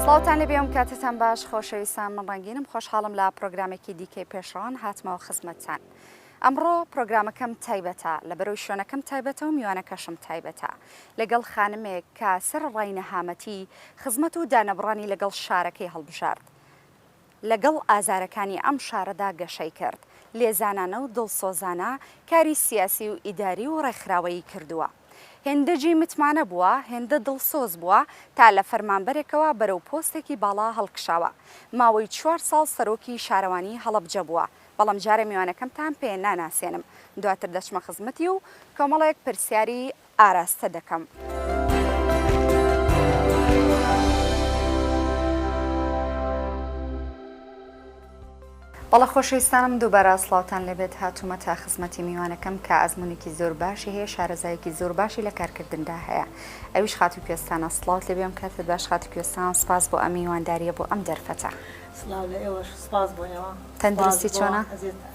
سڵاوتان لێبێ ئەم کاتەتان باش خۆشەویستان من ڕەنگینم خۆشحاڵم لە پرۆگرامێکی دیکەی پێشڕەوان هاتمەوە خزمەتتان ئەمڕۆ پرۆگرامەکەم تایبەتە لەبەرەوەی شوێنەکەم تایبەتە و میوانەکەشم تایبەتە لەگەڵ خانمێک کە سەرەڕای نەهامەتی خزمەت و دانەبڕانی لەگەڵ شارەکەی هەڵبژارد لەگەڵ ئازارەکانی ئەم شارەدا گەشەی کرد، لێزانانە و دڵسۆزانە کاری سیاسی و ئیداری و ڕێکخراوەیی کردووە. هێندە جێی متمانە بووە، هێندە دڵسۆز بووە تا لە فەرمانبەرێکەوە بەرەو پۆستێکی باڵا هەڵکشاوە. ماوەی چوار ساڵ سەرۆکی شارەوانی هەڵەبجە بووە. بەڵام جارێ میوانەکەمتان پێ ناناسێنم. دواتر دەچمە خزمەتی و کۆمەڵێک پرسیاری ئاراستە دەکەم. بەڵێ خۆشەویستانم دووبارە سڵاوتان لێبێت هاتوومەتە خزمەتی میوانەکەم کە ئەزموونێکی زۆر باشی هەیە شارەزایەکی زۆر باشی لە کارکردندا هەیە ئەویش خاتوو کوێستانە سڵاوت لێبێ ئەم کاتت باش خاتوو کوێستان سپاس بۆ ئەم میوانداریە بۆ ئەم دەرفەتە. سڵاو لە ئێوەش سپاس بۆ ئێوە تەندروستی چۆنە؟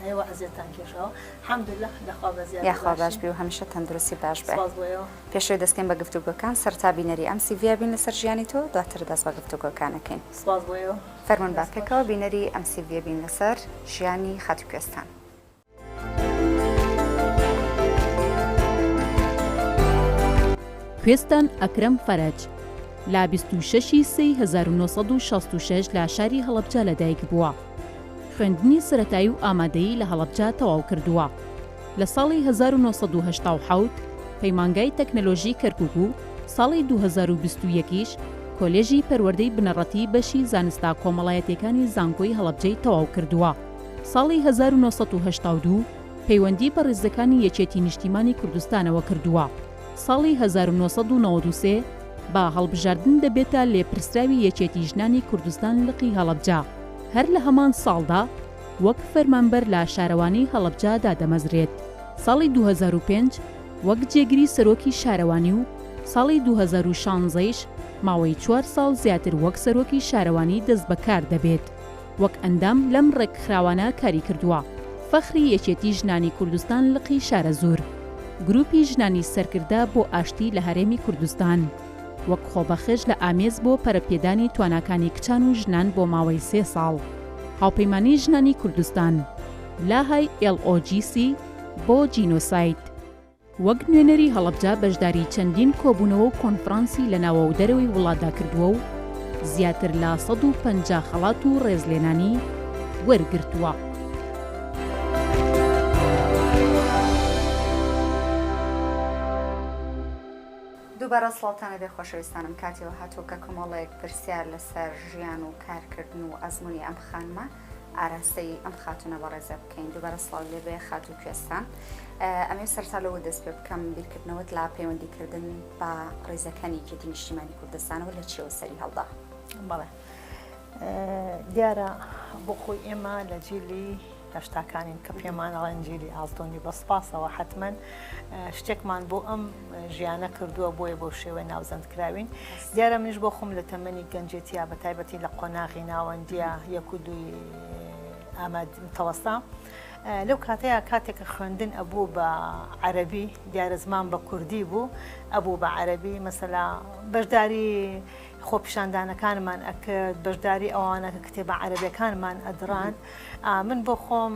ئێوە ئەزیەتتان کێشاوە الحمدللە لەخوا بەزیاد یاخوا باش بی و هەمیشە تەندروستی باش بێ سپاس بۆ ئێوە. پێشەوەی دەستکەین بە گفتوگۆکان سەرەتا بینەری ئەم سیڤیە بین لەسەر ژیانی تۆ دواتر دەست بە گفتوگۆکان ئەکەین. سپاس بۆ ئێوە. فەرموون با پێکەوە بینەری ئەم سیڤیە بین لەسەر ژیانی خاتوو کوێستان. کوێستان ئەکرەم فەرەج، لە 26 ی سێی 1966 لە شاری هەڵەبجە لەدایکبووە. خوێندنی سەرەتایی و ئامادەیی لە هەڵەبجە تەواو کردووە. لە ساڵی 1987 پەیمانگای تەکنەلۆژی کەرکوک و ساڵی 2021 یش کۆلێژی پەروەردەی بنەڕەتی بەشی زانستە کۆمەڵایەتیەکانی زانکۆی هەڵەبجەی تەواو کردووە. ساڵی 1982 پەیوەندی بە ڕیزەکانی یەکێتی نیشتیمانی کوردستانەوە کردووە. ساڵی 1993 بە هەڵبژاردن دەبێتە لێپرسراوی یەکێتی ژنانی کوردستان لقی هەڵەبجە. هەر لە هەمان ساڵدا وەک فەرمانبەر لە شارەوانی هەڵەبجە دادەمەزرێت. ساڵی 2005 وەک جێگری سەرۆکی شارەوانی و ساڵی 2016 یش ماوەی چوار ساڵ زیاتر وەک سەرۆکی شارەوانی دەستبەکار دەبێت. وەک ئەندام لەم ڕێکخراوانە کاری کردووە، فەخری یەکێتی ژنانی کوردستان لقی شارەزوور، گروپی ژنانی سەرکردە بۆ ئاشتی لە هەرێمی کوردستان، وەک خۆبەخش لە ئامێز بۆ پەرەپێدانی تواناکانی کچان و ژنان بۆ ماوەی سێ ساڵ، هاوپەیمانی ژنانی کوردستان، لاهای LOGC بۆ جینۆساید. وەک نوێنەری هەڵەبجە بەشداری چەندین کۆبوونەوە و کۆنفرانسی لە ناوە و دەرەوەی وڵاتدا کردووە و زیاتر لە 150 خەڵات و ڕێزلێنانی وەرگرتووە. دووبارە سڵاوتان لەبێ خۆشەویستانم کاتی ئەوە هاتووە کە کۆمەڵێک پرسیار لەسەر ژیان و کارکردن و ئەزموونی ئەم خانمە ئاراستەی ئەم خاتوونە بەڕێزە بکەین دووبارە سڵاو لێبێ خاتوو کوێستان ئەمێ سەرتا لەوە دەست پێ بکەم بیرکردنەوەت لە پەیوەندیکردن بە ڕیزەکانی یەکێتی نیشتیمانی کوردستانەوە لە چیەوە سەری هەڵدا؟ بەڵێ دیارە بۆ خۆی ئێمە لە جیلی هەشتاکانین کە پێمان ئەڵێن جیلی ئاڵتۆنی بە سپاسەوە حتمما شتێکمان بۆ ئەم ژیانە کردووە بۆیە بۆ شێوەی ناوزەند کراوین دیارە منیش بۆ خۆم لە تەمەنی گەنجێتیا بە تایبەتی لە قۆناغی ناوەندیە یەک و دووی ئاماد متەوەستا لەو کاتەیە کاتێک کە خوێندن ئەبوو بە عەربی دیارە زمان بە کوردی بوو ئەبوو بە عەربی مەسەلا بەشداری خۆپیشاندانەکانمان ئەکرد، بەشداری ئەوانە کە کتێبە عەرەبیەکانمان ئەدڕاند. من بۆ خۆم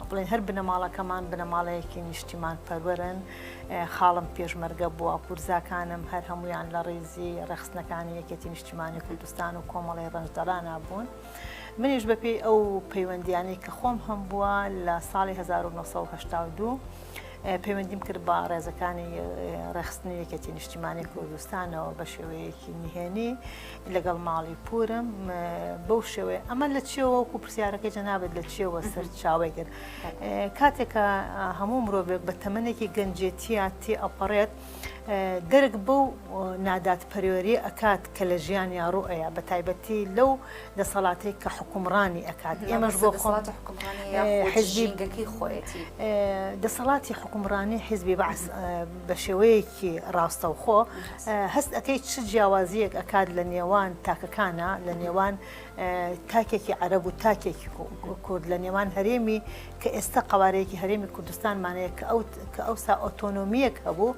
بڵێن هەر بنەماڵەکەمان بنەماڵەیەکی نیشتیمان پەروەرن، خاڵم پێشمەرگە بووە، پورزاکانم هەر هەموویان لە ڕیزی ڕێکخستنەکانی یەکێتی نیشتیمانی کوردستان و کۆمەڵەی ڕەنجدەرانە بوون. منیش بەپێی ئەو پەیوەندیانەی کە خۆم هەمبووە لە ساڵی 1982 پەیوەندیم کرد بە ڕێزەکانی ڕێکخستنی یەکێتی نیشتیمانی کوردستانەوە بە شێوەیەکی نهێنی لەگەڵ ماڵی پورم بەو شێوەیە ئەمە لە چیەوە وەکو پرسیارەکەی جەنابەت لە چیەوە سەرچاوەی گرت کاتێکە هەموو مرۆڤێک بە تەمەنێکی گەنجێتیە تێ ئەپەڕێت دەرک بەو نادادپەروەریە ئەکات کە لە ژیانیا ڕوو ئەیا بە تایبەتی لەو دەسەڵاتەی کە حوکمڕانی ئەکات ئێمەش بۆ خۆم حزبی خۆیەتی دەسەڵاتی حوکمڕانی حیزبی بەعس بە شێوەیەکی ڕاستەوخۆ هەست ئەکەی چ جیاوازیەک ئەکات لە نێوان تاکەکانە لە نێوان تاکێکی عەرەب و تاکێکی کورد لە نێوان هەرێمی کە ئێستا قەوارەیەکی هەرێمی کوردستانمان هەیە کە ئەو کە ئەوسا ئۆتۆنۆمییەک هەبوو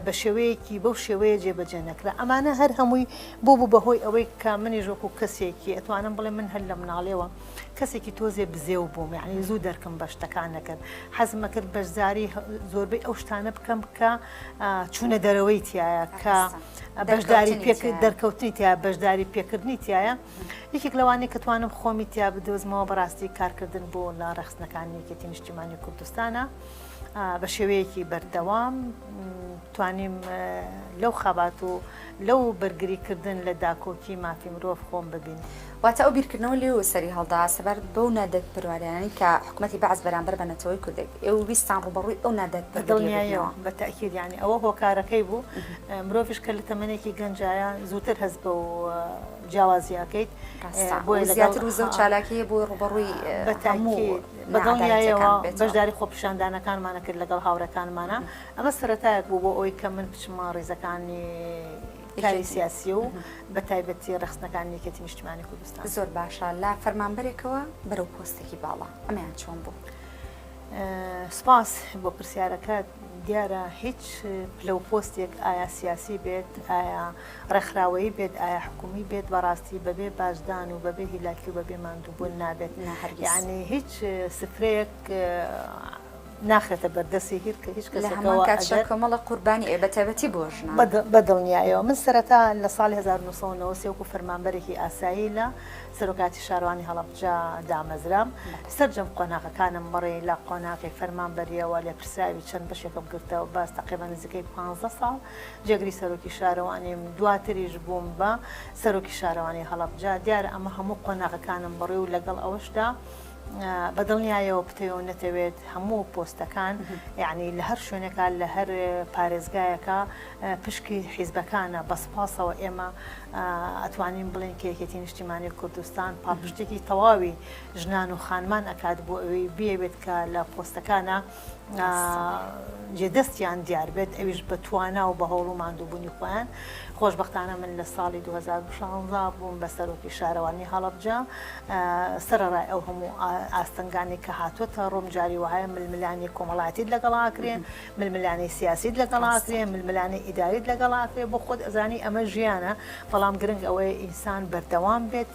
بە. شێوەیەکی بەو شێوەیە جێبەجێ نەکرا ئەمانە هەر هەمووی بۆ بوو بەهۆی ئەوەی کە منیش وەکو کەسێکی ئەتوانم بڵێم من هەر لە مناڵیەوە کەسێکی تۆزێ بزێو بووم یعنی زوو دەرکم بە شتەکان نەکرد حەزم ئەکرد بەشداری زۆربەی ئەو شتانە بکەم کە چوونە دەرەوەی تایە کە بەشداری پێکرد دەرکەوتنی تیا بەشداری پێکردنی تایە یەکێک لەوانەیە کە توانم خۆمی تیا بدۆزمەوە بەڕاستی کارکردن بۆ لە ڕێخستنەکانی یەکێتی نیشتیمانی کوردستانە بە شێوەیەکی بەردەوام توانیم لەو خەبات و لەو بەرگریکردن لە داکۆکی مافی مرۆڤ خۆم ببین. واتە ئەو بیرکردنەوە لێوە سەری هەڵدا سەبارەت بەو نادادپەروەریانەی کە حکومەتی بەعس بەرامبەر بە نەتەوەی کورد دەیکرد، ئێوە ویستتان ڕووبەڕووی ئەو نادادپەروەرییە بەدڵنیاییەوە، بە تەئکید یانی ئەوە هۆکارەکەی بوو، مرۆڤیش کە لە تەمەنێکی گەنجایە زووتر هەست بەو جیاوازییە ئەکەیت، ڕاستە، بۆیە لەگەڵ زیاتر وزە و چالاکی هەیە بۆ ڕووبەڕووی بە هەموو تەئکید، بەدڵنیاییەوە ناعەدالەتییەکان ببێتەوە. بەشداری خۆپیشاندانەکانمان ئەکرد لەگەڵ هاوڕێکانمانا، ئەمە سەرەتایەک بوو بۆ ئەوەی کە من بچمە ڕیزەکانی کاری سیاسی و بە تایبەتی ڕێکخستنەکانی یەکێتی نیشتیمانی کوردستان. زۆر باشە لە فەرمانبەرێکەوە بەرەو پۆستێکی باڵا ئەمەیان چۆن بوو؟ سوپاس بۆ پرسیارەکەت، دیارە هیچ پلە و پۆستێک ئایا سیاسی بێت، ئایا ڕێکخراوەیی بێت، ئایا حکوومی بێت، بەڕاستی بەبێ باجدان و بەبێ هیلاکی و بەبێ ماندووبوون نابێت. یەعنی هیچ سفرەیەک ناخرێتە بەردەستی هیچ لە هەمان کەسێکەوە کاتیشا ئەگەر. کۆمەڵێک قوربانی ئەیە بەتایبەتی بۆ ژنان. بەدڵنیایەوە. من سەرەتا لە ساڵی 1993 وەکو فەرمانبەرێکی ئاسایی لە سەرۆکایەتی شارەوانی هەڵەبجە دامەزرام. سەرجەم قۆناغەکانم بڕی، لە قۆناغی فەرمانبەرییەوە لێپرسراوی چەند بەشێکم گرتەوە بەس تەقریبەن نزیکەی پانزە ساڵ جێگری سەرۆکی شارەوانیم، دواتریش بووم بە سەرۆکی شارەوانی هەڵەبجە. دیارە ئەمە هەموو قۆناغەکانم بڕی و لەگەڵ ئەوەشدا بە دڵنیایەوە بتەوێ و نەتەوێت هەموو پۆستەکان یعنی لە هەر شوێنێکا لە هەر پارێزگایەکە پشکی حیزبەکانە بە سپاسەوە ئێمە ئەتوانین بڵێین کە یەکێتی نیشتیمانی کوردستان پاڵپشتێکی تەواوی ژنان و خانمان ئەکات بۆ ئەوەی بیەوێت کە لە پۆستەکانە جێدەستیان دیار بێت ئەویش بە توانا و بە هەوڵ و ماندووبوونی خۆیان. خۆشبەختانە من لە ساڵی 2016 بووم بە سەرۆکی شارەوانی هەڵەبجە سەرەڕای ئەو هەموو ئاستەنگانەی کە هاتووەتە ڕووم جاری وەهایە ململانێی کۆمەڵایەتیت لەگەڵ ئاکرێ ململانێی سیاسیت لەگەڵ ئاکرێ ململانێی ئیداریت لەگەڵ ئاکرێ بۆ خۆت ئەزانی ئەمە ژیانە بەڵام گرنگ ئەوەیە ئینسان بەردەوام بێت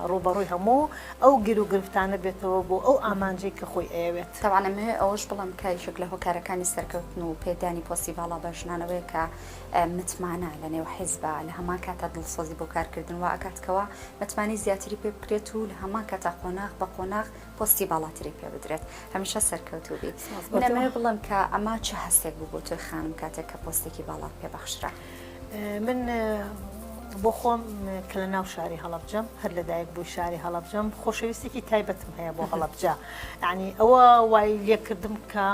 ڕووبەڕووی هەموو ئەو گیروگرفتانە بێتەوە بۆ ئەو ئامانجەی کە خۆی ئەیەوێت. تەبعەن ئەمەوێ ئەوەش بڵێم کە یەکێک لە هۆکارەکانی سەرکەوتن و پێدانی پۆستی باڵا بە ژنان ئەوەیە کە متمانە لە نێو حیزبا لە هەمان کاتا دڵسۆزی بۆ کارکردن وا ئەکات کەوا متمانەی زیاتری پێ بکرێت و لە هەمان کاتا قۆناغ بە قۆناغ پۆستی باڵاتری پێ بدرێت. هەمیشە سەرکەوتوو بیت. سپاس بۆ من تۆ. ئەمەوێ بڵێم کە ئەمە چ هەستێک بوو بۆ تۆی خانم کاتێک کە پۆستێکی باڵات پێ بەخشرا؟ من بۆ خۆم کە لە ناو شاری هەڵەبجەم هەر لەدایک بووی شاری هەڵەبجەم خۆشەویستێکی تایبەتم هەیە بۆ هەڵەبجە یعنی ئەوە وای لێکردم کە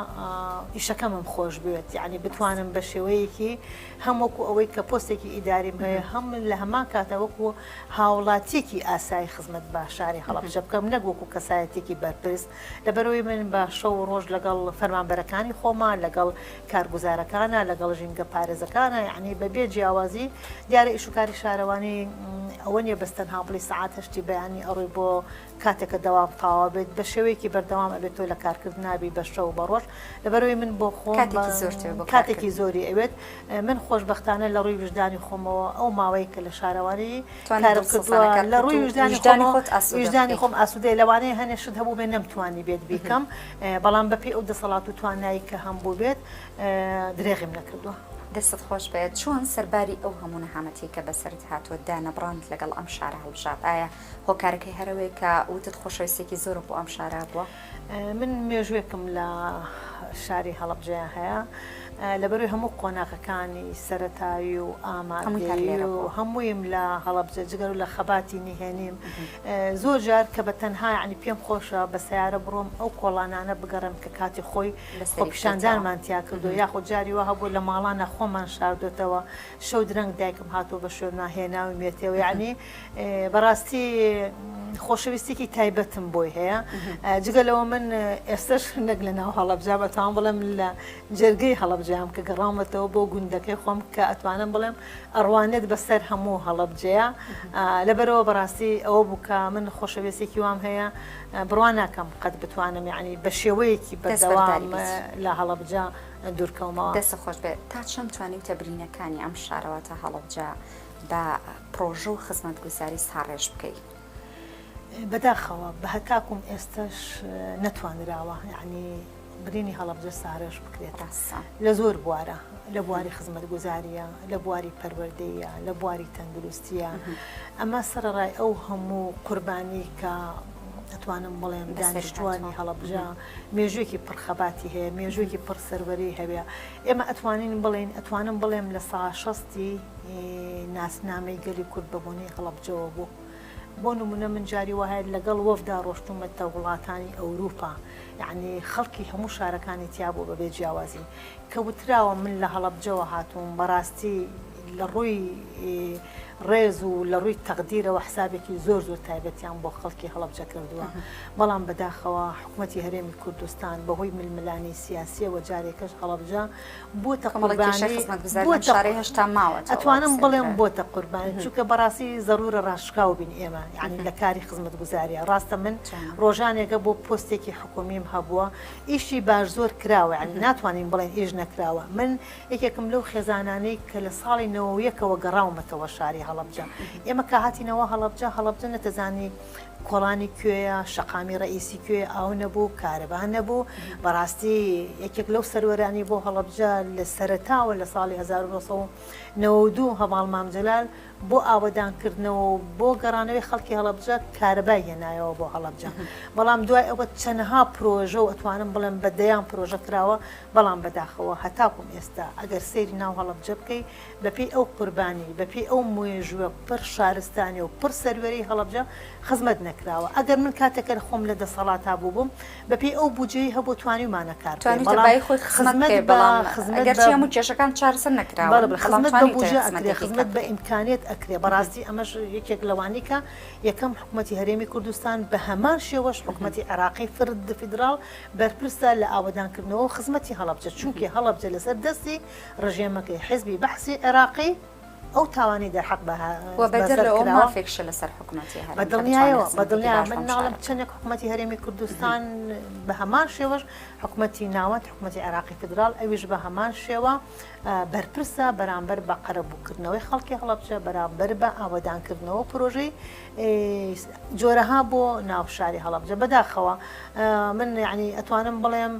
ئیشەکەمم خۆش بوێت یعنی بتوانم بە شێوەیەکی هەم وەکو ئەوەی کە پۆستێکی ئیداریم هەیە هەم لە هەمان کاتە وەکو هاوڵاتیەکی ئاسایی خزمەت بە شاری هەڵەبجە بکەم نەک وەکو کەسایەتێکی بەرپرس لەبەرەوەی من بە شەو و ڕۆژ لەگەڵ فەرمانبەرەکانی خۆما لەگەڵ کارگوزارەکانە لەگەڵ ژینگە پارێزەکانە یعنی بە بێ جیاوازی دیارە ئیش و کاری شارەوانی ئەوە نییە بەس تەنها بڵی سەعات هەشتی بەیانی ئەڕۆی بۆ کاتێک کە دەوام تەواو بێت بە شێوەیەکی بەردەوام ئەبێت تۆ لە کارکردن نابی بە شەو بە ڕۆژ لەبەرئەوەی من بۆ خۆم کاتێکی زۆر تێ بۆ کاتێکی کارکردن. زۆری ئەوێت من خۆشبەختانە لە ڕووی ویژدانی خۆمەوە ئەو ماوەی کە لە شارەوانی توانیت کارم دڵسۆزانە کردووە کار لە بکەیت ڕووی و ویژدانی ویژدانی خۆمەوە خۆت ئاسوودە ویژدانی بکەیت. خۆم ئاسوودەیە لەوانەیە هەنێ شت هەبووبێ نەمتوانیبێت بیکەم بەڵام بەپێی ئەو دەسەڵات و توانایی کە هەمبووبێت درێغیم نەکردووە. دەستت خۆش بێت، چۆن سەرباری ئەو هەموو نەهامەتیەی کە بەسەرت هاتووە دانەبڕانت لەگەڵ ئەم شارە هەڵبژارد؟ ئایا هۆکارەکەی هەر ئەوەیە کە وتت خۆشەویستیەکی زۆرت بۆ ئەم شارە هەبووە؟ من مێژووێکم لە شاری هەڵەبجەیا هەیە، لەبەرەوەی هەموو قۆناغەکانی سەرەتایی و ئامادەیی و هەموویم لە هەڵەبجە جگە لە خەباتی نهێنیم زۆر جار کە بە تەنها یانی پێم خۆشە بە سەیارە بڕۆم ئەو کۆڵانانە بگەڕێم کە کاتی خۆی خۆپیشاندانمان تیا کردووە یاخود جاری وا هەبوو لە ماڵانە خۆمان شاردۆتەوە شەو درەنگ دایکم هاتووە بە شوێنما هێناومێتەوە یعنی بەڕاستی خۆشەویستێکی تایبەتم بۆی هەیە جگە لەوە من ئێستش نەک لە ناو هەڵەبجە بەتوان بڵێم لە جەرگەی هەڵەبجەیام کە گەڕاومەتەوە بۆ گوندەکەی خۆم کە ئەتوانم بڵێم ئەڕوانێت بەسەر هەموو هەڵەبجەیە لەبەرەوە بەڕاستی ئەوە بوو کە من خۆشەویستێکی وام هەیە بڕوا ناکەم قەت بتوانم یعنی بە شێوەیەکی بەردەوام لە هەڵەبجە. دوورکەومەوە. دەستت خۆش بێت. تا چەند توانیوتە برینەکانی ئەم شارە واتە هەڵەبجە بە پڕۆژە و خزمەتگوزاری ساڕێژ بکەی؟ بەداخەوە بە هەتاکوم ئێستەش نەتوانراوە یەعنی برینی هەڵەبجە سارێژ بکرێت لە زۆر بوارە لە بواری خزمەتگوزاریە لە بواری پەروەردەیە لە بواری تەندروستیە ئەمە سەرەڕای ئەو هەموو قوربانی کە ئەتوانم بڵێم دانیشتوانی هەڵەبجە مێژوویەکی پڕ خەباتی هەیە مێژوویەکی پڕ سەروەری هەیە ئێمە ئەتوانین بڵێین ئەتوانم بڵێم لە سا شەستی ناسنامەی گەلی کورد بە بۆنەی هەڵەبجەوە بوو بۆ نمونە من جاری وایە لەگەڵ وەفدا ڕۆشتومەتە وڵاتانی ئەوروپا یعنی خەڵکی هەموو شارەکانی تیا بوو بەبێ جیاوازی کە وتراوە من لە هەڵەبجەوە هاتووم بەڕاستی لە ڕووی ڕێز و لە ڕووی تەقدیرەوە حسابێکی زۆر زۆر تایبەتیان بۆ خەڵکی هەڵەبجە کردووە بەڵام بەداخەوە حکومەتی هەرێمی کوردستان بەهۆی ململانێی سیاسیەوە جارێکەش هەڵەبجە بۆتە قوربانی ئەتوانم بڵێم بۆتە قوربانی چونکە بەڕاستی زەرورە ڕاشکاو بین ئێمە یعنی لە کاری خزمەتگوزاریە ڕاستە من ڕۆژانێکە بۆ پۆستێکی حکومیم هەبووە ئیشی باش زۆر کراوە یعنی ناتوانین بڵێن ئیش نەکراوە من یەکێکم لەو خێزانانەی کە لە ساڵی نەوەیەکەوە گەڕاومەتەوە شاری هەڵەبجە ئێمە کە هاتینەوە هەڵەبجە هەڵەبجە نەتەزانی کۆڵانی کوێیە، شەقامی ڕەئیسی کوێیە، ئاو نەبوو، کارەبا نەبوو، بەڕاستی یەکێک لەو سەروەرانی بۆ هەڵەبجە لە سەرەتاوە لە ساڵی 1992 هەڤاڵ مام جەلال بۆ ئاوەدانکردنەوە و بۆ گەڕانەوەی خەڵکی هەڵەبجە کارەبای هێنایەوە بۆ هەڵەبجە بەڵام دوای ئەوە چەنەها پرۆژە و ئەتوانم بڵێم بە دەیان پرۆژە کراوە بەڵام بەداخەوە هەتاکوم ئێستا ئەگەر سەیری ناو هەڵەبجە بکەی بەپێی ئەو قوربانی، بەپێی ئەو مێژووە پڕ شارستانی و پڕ سەروەریی هەڵەبجە خزمەت نەکراوە. ئەگەر من کاتێک کە خۆم لە دەسەڵاتا بووبووم، بەپێی ئەو بودجەی هەبوو توانیومانە کار بکەین، توانیوتە بەڵام بایی خۆی خزمەت خزمەت بکەی، بە بەڵام خزمەت بە ئەگەرچی هەموو کێشەکان چارەسەر نەکراون، بەڵێ بەڵێ بەڵام خزمەت بە توانیوتە بوجە ئەکرێ، خزمەتێکی کە خزمەت بە بکەی. ئیمکانیەت ئەکرێ. بەڕاستی ئەمەش یەکێک لەوانەی کە یەکەم حکومەتی هەرێمی کوردستان بە هەمان شێوەش حکومەتی عێراقی فرد فیدراڵ بەرپرسە لە ئاوەدانکردنەوە و خزمەتی هەڵەبجە، چونکێ هەڵەبجە لەسەر دەستی ڕژێمەکەی حیزبی بەعسی عێراقی ئەو تاوانەی دەرحەق بە وە بەدەر بەسەر لەوە کراوە. مافێکشە لەسەر حکومەتی هەرێم بە کە بتوانێت دڵنیایەوە بە خزمەتێکی دڵنیایەوە باش من بەم ناڵێم شارە بکات. چەندێک حکومەتی هەرێمی کوردستان بە هەمان شێوەش حکومەتی ناوەند حکومەتی عێراقی فیدراڵ ئەویش بە هەمان شێوە بەرپرسە بەرامبەر بە قەرەبووکردنەوەی خەڵکی هەڵەبجە بەرامبەر بە ئاوەدانکردنەوە پرۆژەی جۆرەها بۆ ناو شاری هەڵەبجە بەداخەوە من یعنی ئەتوانم بڵێم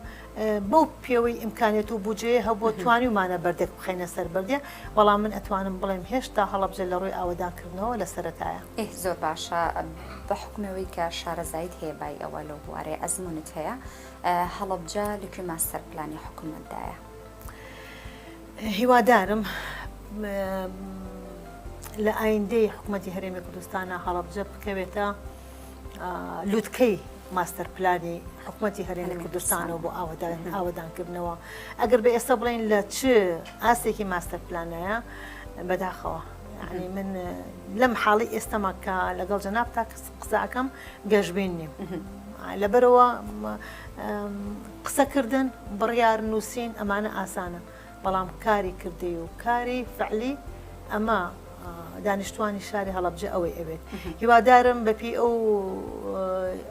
بەو پێوەی ئیمکانیەت و بودجەیە هەبووە توانیومانە بەردێک بخەینە سەر بەردێ، بەڵام من ئەتوانم بڵێم هێشتا هەڵەبجە لە ڕووی ئاوەدانکردنەوە لە سەرەتایە. ئێ زۆر باشە بە حوکمی ئەوەی کە شارەزاییت هەیە بای ئەوە لەو بوارەیە ئەزموونت هەیە هەڵەبجە لە کوێ ماستەر پلانی حکومەتدایە؟ هیوادارم لە ئایندەی حکومەتی هەرێمی کوردستانا هەڵەبجە بکەوێتە لوتکەی ماستەر پلانی حکومەتی هەرێمی کوردستانەوە بۆ ئاوەدانکردنەوە ئەگەر بە ئێستا بڵێن لە چ ئاستێکی ماستەر پلانایە بەداخەوە یعنی من لەم حاڵی ئێستەما کە لەگەڵ جەناب تا قسەکەم گەشبین نیم لەبەرەوە قسەکردن بڕیار نووسین ئەمانە ئاسانە بەڵام کاری کردەی و کاری فعلی ئەمە دانیشتوانی شاری هەڵەبجە ئەوەی ئەوێت هیوادارم بەپی ئەو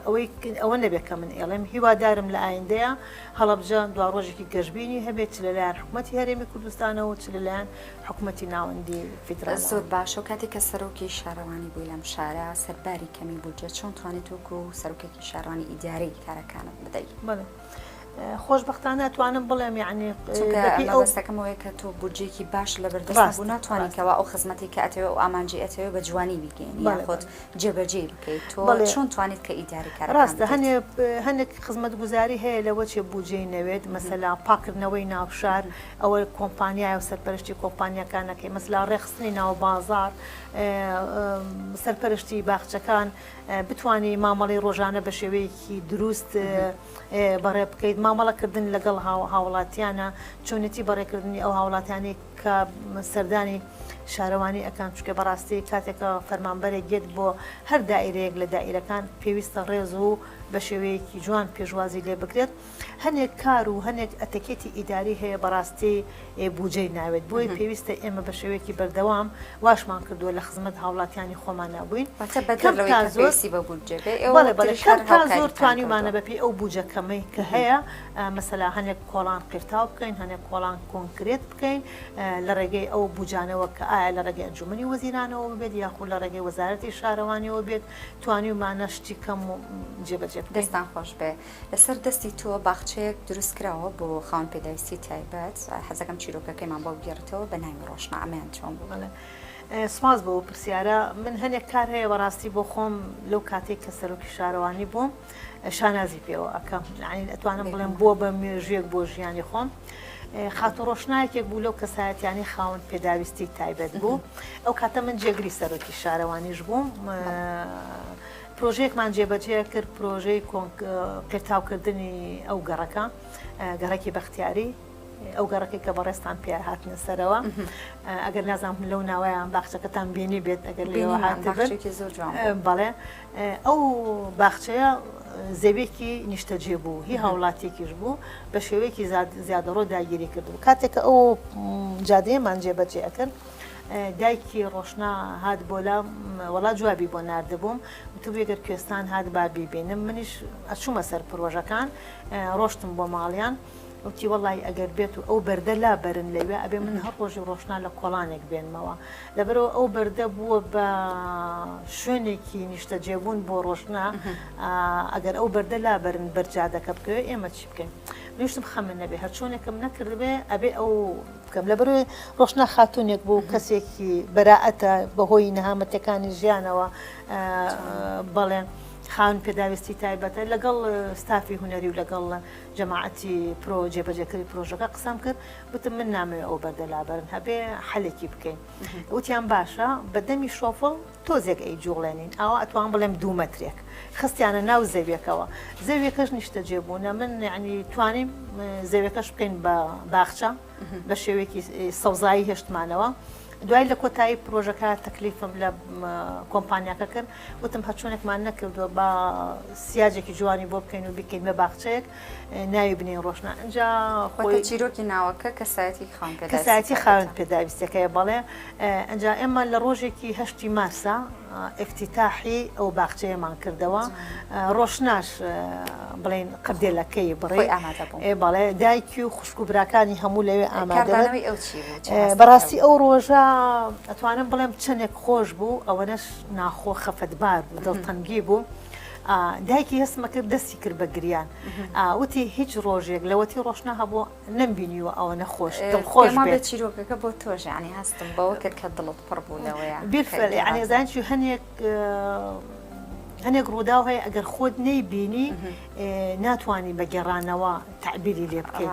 ئەوەی ئەوە نەبێت کە من ئێڵێم هیوادارم لە ئایندەیە هەڵەبجە دوا ڕۆژێکی گەشببینی هەبێت چ لەلایەن حکوومەتتی هەرێمی کوردستانەوە چ لەلایەن حکوومەتتی ناوەندی فیدرال زۆر باشە و کاتێک کە سەرۆکی شارەوانی بووی لەم شارە سەرباری کەمی بودجە چۆن توانیت وەکو سەرۆکێکی شارەوانی ئیدارەی کارەکانت بدەیت؟ بەڵێ خۆشبەختانە ئەتوانم بڵێم یعنی چونکە بەپێی ئەو مەبەستەکەم ئەوەیە کە تۆ بودجەیەکی باش لەبەردەست ڕاستە نەبوو ناتوانی ڕاستە کەوا ئەو خزمەتەی کە ئەتەوێ ئەو ئامانجەی ئەتەوێ بە جوانی بیگەیەنی بەڵێ یاخود بەڵێ جێبەجێی بکەیت تۆ بەڵێ چۆن توانیت کە ئیدارەی کارەکان ڕاستە بدەیت؟ هەنێ هەنێک خزمەتگوزاری هەیە لەوە چێ بودجەی نەوێت مەسەلا پاکردنەوەی ناو شار ئەوە کۆمپانیایە و سەرپەرشتی کۆمپانیاکان ئەکەی مەسەلا ڕێکخستنی ناو بازاڕ سەرپەرشتی باخچەکان بتوانی مامەڵەی ڕۆژانە بە شێوەیەکی دروست بەڕێ بکەیت، مامەڵەکردن لەگەڵ هاوڵاتیانە، چۆنێتی بەڕێکردنی ئەو هاوڵاتیانەی کە سەردانی شارەوانی ئەکەن، چونکە بەڕاستی کاتێک کە فەرمانبەرێک یەت بۆ هەر دائیرەیەک لە دائیرەکان پێویستە ڕێز و بە شێوەیەکی جوان پێشوازی لێ بکرێت. هەنێک کار و هەنێک ئەتەکێتی ئیداری هەیە بەڕاستی بوجەی ناوێت بۆیە پێویستە ئێمە بە شێوەیەکی بەردەوام واشمان کردووە لە خزمەت هاوڵاتیانی خۆمانا بووین واتە بەدەر کەم لەوەی تا کە زۆر پێویستی بە بودجە بێ ئێوە بەڵێ بەڵێ تریش کەم هەر تا زۆر هاوکاریتان توانیومانە کردووە. بەپێی ئەو بوجە کەمەی کە هەیە. مەسەلا هەنێک کۆڵان قیرتاو بکەین، هەنێک کۆڵان کۆنکرێت بکەین لە ڕێگەی ئەو بوجانەوە کە ئایا لە ڕێگەی ئەنجومەنی وەزیرانەوە ببێت یاخود لە ڕێگەی وەزارەتی شارەوانیەوە بێت توانیومانە شتی کەم جێبەجێ بکەین. دەستتان خۆش بێ. لەسەر دەستی تۆ باخچەیەک دروست کراوە بۆ خاوەن پێداویستی تایبەت، حەزەکەم چیرۆکەکەیمان بۆ بگێڕیتەوە بە ناوی ڕۆشنا، ئەمەیان چۆن بوو؟ بەڵێ سوپاس بۆ ئەو پرسیارە. من هەنێک کار هەیە بەڕاستی بۆ خۆم لەو کاتەی کە سەرۆکی شارەوانی بووم شانازی پێوە ئەکەم، یانی ئەتوانم بڵێم بووە بە مێژوویەک بۆ ژیانی خۆم. خاتوو ڕۆشنا یەکێک بوو لەو کەسایەتیانەی خاوەن پێداویستی تایبەت بوو. ئەو کاتە من جێگری سەرۆکی شارەوانیش بووم. پرۆژەیەکمان جێبەجێ کرد، پرۆژەی قیرتاوکردنی ئەو گەڕەکە، گەڕەکی بەختیاری، ئەو گەڕەکەی کە بەڕێزتان پێ هاتنە سەرەوە. ئەگەر نازانم لەو ناوەیان باخچەکەتان بینی بێت، ئەگەر لێوە هاتبن. بەڵێ ئەو باخچەیە زەویەکی نیشتەجێ بوو، هی هاوڵاتیەکیش بوو، بە شێوەیەکی زیادەڕۆ داگیری کردبوو. کاتێک کە ئەو جادەیەمان جێبەجێ ئەکرد، دایکی ڕۆشنا هات بۆ لام، وەڵا جوابی بۆ ناردبووم، وتبووی گەر کوێستان هات با بیبینم، منیش ئەچوومە سەر پرۆژەکان، ڕۆشتم بۆ ماڵیان، وتی وەڵی ئەگەر بێت و ئەو بەردە لابەرن لەوێ ئەبێ من هەر ڕۆژی ڕۆشنا لە کۆڵانێک بێنمەوە، لەبەرئەوە ئەو بەردە بووە بە شوێنێکی نیشتەجێبوون بۆ ڕۆشنا، ئەگەر ئەو بەردە لابەرن بەر جادەکە بکەوێ ئێمە چی بکەین؟ منیش وتم خەمت نەبێ هەرچۆنێکم نەکردبێ ئەبێ ئەو بکەم لەبەرئەوەی ڕۆشنا خاتوونێک بوو کەسێکی بەرائەتە بەهۆی نەهامەتیەکانی ژیانەوە بەڵێ خاوەن پێداویستی تایبەتە لەگەڵ ستافی هونەری و لەگەڵ جەماعەتی پرۆ جێبەجێکەری پرۆژەکە قسەم کرد وتم من نامەوێ ئەو بەردە لابەرن هەبێ حەلێکی بکەین وتیان باشە بە دەمی شۆفڵ تۆزێک ئەیجوڵێنین ئاوا ئەتوانم بڵێم دوو مەترێک خستیانە ناو زەویەکەوە زەویەکەش نیشتەجێ بوونە من یعنی توانیم زەویەکەش بکەین بە باخچە بە شێوەیەکی سەوزایی هێشتمانەوە دوای لە کۆتایی پرۆژەکە تەکلیفم لە کۆمپانیاکە کرد وتم هەرچۆنێکمان نەکردووە با سیاجێکی جوانی بۆ بکەین و بیکەین بە باخچەیەک ناوی بنێین ڕۆشنا ئینجا خۆی چیرۆکی ناوەکە کەسایەتی خاوەن پێداویستی کەسایەتی خاوەن پێداویستیەکەیە بەڵێ ئینجا ئێمە لە ڕۆژێکی هەشتی مارسا ئیفتیتاحی ئەو باخچەیەمان کردەوە ڕۆشناش بڵێن قردێلەکەی بڕی بەڵێ دایکی و خوشک و براکانی هەموو لەوێ ئامادەبوون بەڕاستی ئەو ڕۆژە ئەتوانم بڵێم چەندێک خۆش بوو ئەوەنەش ناخۆ خەفەتبار بوو دڵتەنگی بوو دایکی هەستمە کرد دەستی کرد بە گریان وتی هیچ ڕۆژێک لەوەتی ڕۆشنا هەبوو نەمبینیوە ئەوەنە خۆش دڵخۆش بێت. چیرۆکەکە بۆ تۆش یانی هەستم بەوە کرد کە دڵت پڕ بوو لەوەیە. بیرفەل یانی ئەزانی چی هەنێک هەنێک ڕووداو هەیە ئەگەر خۆت نەیبینی ناتوانی بە گێڕانەوە تەعبیری لێ بکەیت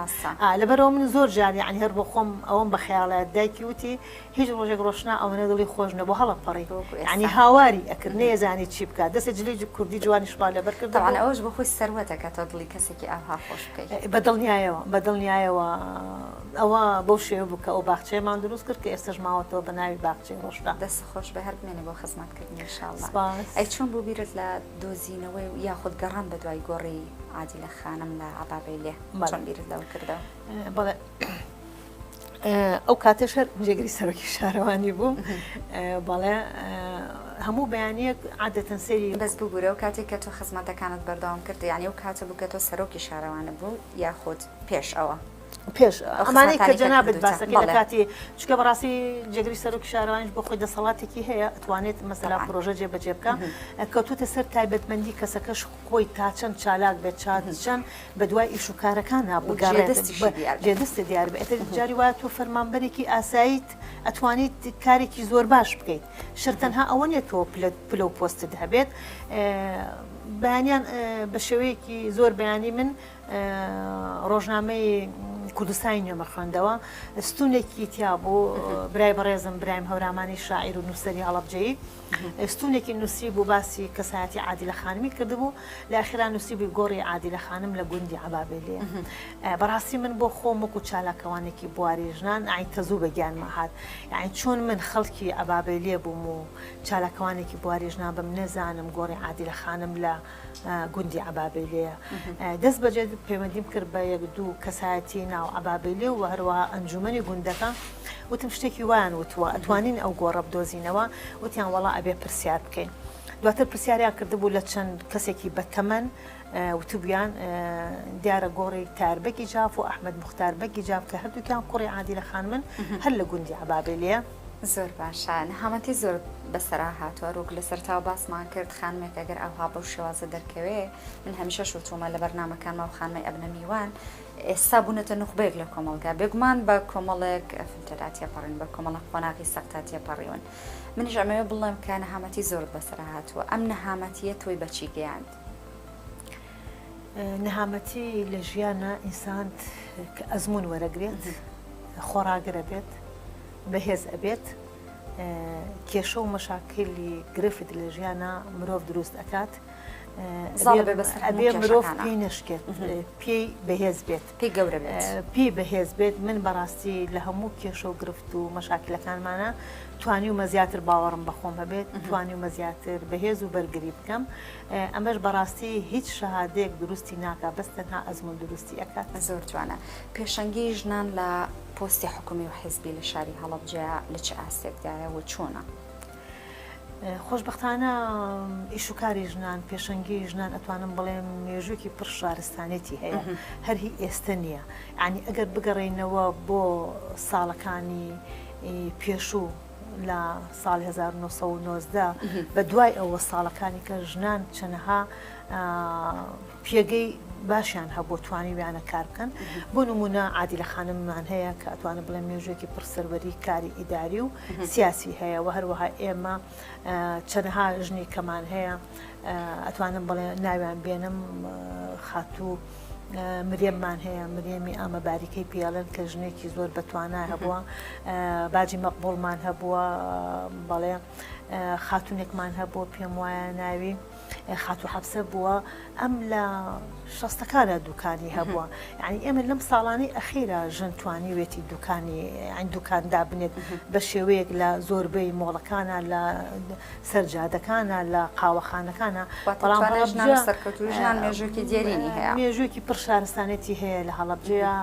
لەبەرئەوە من زۆر جار یانی هەر بۆ خۆم ئەوەم بە خەیاڵە دایکی وتی هیچ ڕۆژێک ڕۆشنا ئەوەنە دڵی خۆش نەبوو هەڵەپەڕی یانی هاواری ئەکرد نەیەزانی چی بکات دەستێ جلی کوردی جوانیشمان لەبەر کرد تەبعەن ئەوەش بۆ خۆی سەروەتە کە تۆ دڵی کەسێکی ئاوها خۆش بکەیت. بە دڵنیایەوە بە دڵنیایەوە ئەوە بەو شێوە بوو کە ئەو باخچەیەمان دروست کرد کە ئێستەش ماوەتەوە بە ناوی باخچەی ڕۆشنا. دەست خۆش بێ هەر بمێنێ بۆ خزمەت کردنی ان شاء اللە. سپاس. ئەی چۆن بوو بیرت لە دۆزینەوەی و یاخود گەڕان بە دوای گۆڕی عادیلە خانم لە عەبابەیلێ چۆن بیرت لەوە کردەوە؟ بەڵێ. ئەو کاتەش هەر جێگری سەرۆکی شارەوانی بووم بەڵێ هەموو بەیانیەک عادەتەن سەیری بەس ببورە ئەو کاتێک کە تۆ خزمەتەکانت بەردەوام کرد یانی ئەو کاتە بوو کە تۆ سەرۆکی شارەوانە بوو یاخود پێش ئەوە؟ پێش ئەمانەی کە جەنابت باسەکەی لە کاتی چونکە بەڕاستی جێگری سەرۆکی شارەوانیش بۆ خۆی دەسەڵاتێکی هەیە ئەتوانێت مەسەلا پرۆژە جێبەجێ بکە کەوتوتە سەر تایبەتمەندی کەسەکەش خۆی تا چەند چالاک بێت چا چەند بەدوای ئیش و کارەکانا بگەڕێت جێ دەستی دیار بێت ئیتر جاری وایە تۆ فەرمانبەرێکی ئاساییت ئەتوانیت کارێکی زۆر باش بکەیت شەرت تەنها ئەوە نیە تۆ پلە پلە و پۆستت هەبێت بەیانیان بە شێوەیەکی زۆر بەیانی من ڕۆژنامەی کوردستانی نوێمە خوێندەوە ستونێکی تیا بوو برای بەڕێزم برایم هەورامانی شاعیر و نووسەری هەڵەبجەیی ستوونێکی نووسیبوو باسی کەسایەتی عادیلە خانمی کردبوو، لە ئاخیرا نووسیبووی گۆڕی عادیلە خانم لە گوندی عەبابێلییە. بەڕاستی من بۆ خۆم وەکوو چالاکەوانێکی بواری ژنان یەعنی تەزوو بە گیانما هات. یەعنی چۆن من خەڵکی عەبابێلییە بووم و چالاکەوانێکی بواری ژنان بم نەزانم گۆڕی عادیلە خانم لە گوندی عەبابێلێیە. دەست بەجێ پەیوەندیم کرد بە یەک دوو کەسایەتی ناو عەبابێلێ و هەروەها ئەنجوومەنی گوندەکە. وتم شتێکی وایان وتووە ئەتوانین ئەو گۆڕە بدۆزینەوە؟ وتیان وەڵا ئەبێ پرسیار بکەین. دواتر پرسیاریان کردبوو لە چەند کەسێکی بەتەمەن وتبوویان دیارە گۆڕی تایەر بەگی جاف و ئەحمەد موختار بەگی جاف کە هەردووکیان کوڕی عادیلە خانمن هەر لە گوندی عەبابێلیە. زۆر باشە نەهامەتی زۆرت بەسەرا هاتووە ڕووک لە سەرتاوە باسمان کرد خانمێک ئەگەر ئاوها بەو شێوازە دەرکەوێ من هەمیشەش وتومە لە بەرنامەکانما و خانمەی ئەبنە میوان ئێستا بوونەتە نوخبەیەک لە کۆمەڵگا بێگومان بە کۆمەڵێک فلتەرا تێپەڕین بە کۆمەڵە قۆناغی سەختا تێپەڕیون منیش ئەمەوێ بڵێم کە نەهامەتی زۆرت بەسەرا هاتووە ئەم نەهامەتیە تۆی بەچی گەیاند؟ نەهامەتی لە ژیانا ئینسان کە ئەزموون وەرەگرێت خۆڕاگرە بێت بەهێز ئەبێت کێشە و مەشاکلی گرفت لە ژیانا مرۆڤ دروست ئەکات ئەبێ مرۆڤ پێی نەشکێت پێی بەهێز بێت پێی گەورە بێت پێی بەهێز بێت من بەڕاستی لە هەموو کێشە و گرفت و مەشاکلەکانمانە توانیومە زیاتر باوەڕم بەخۆم هەبێت توانیومە زیاتر بەهێز و بەرگری بکەم ئەمەش بەڕاستی هیچ شەهادەیەک دروستی ناکات بەس تەنها ئەزموون دروستی ئەکات. زۆر جوانە. پێشەنگی ژنان لە پۆستی حکومی و حیزبی لە شاری هەڵەبجە لە چ ئاستێکدایە و چۆنە؟ خۆشبەختانە ئیش و کاری ژنان، پێشەنگی ژنان ئەتوانم بڵێم مێژوویەکی پڕ شارستانێتی هەیە، هەر هی ئێستە نییە. یانی ئەگەر بگەڕێینەوە بۆ ساڵەکانی پێشوو، لە ساڵی 1990 بە دوای ئەوە ساڵەکانی کە ژنان چەنەها پێگەی باشیان هەبوو توانیویانە کار بکەن بۆ نمونە عادیلە خانممان هەیە کە ئەتوانم بڵێم مێژوویەکی پڕ سەروەری کاری ئیداری و سیاسی هەیە و هەروەها ئێمە چەنەها ژنی کەمان هەیە ئەتوانم بڵێ ناویان بێنم خاتوو مریەممان هەیە، مریەمی ئامە باریکەی پێڵێن کە ژنێکی زۆر بەتوانا هەبووە، باجی مەقبوڵمان هەبووە، بەڵێ خاتونێکمان هەبووە پێم وایە ناوی خاتوو حەفسە بووە، ئەم لە شەستەکانە دوکانی هەبووە، یعنی ئێمە لەم ساڵانەی ئەخیرا ژن توانیوێتی دوکانی یعنی دوکان دابنێت بە شێوەیەک لە زۆربەی مۆڵەکانە لە سەر جادەکانە لە قاوەخانەکانە بەڵام هەڵەبجە سەرکەوتووی ژنان مێژوویەکی دێرینی هەیە. مێژوویەکی پڕ شارستانێتی هەیە لە هەڵەبجەیە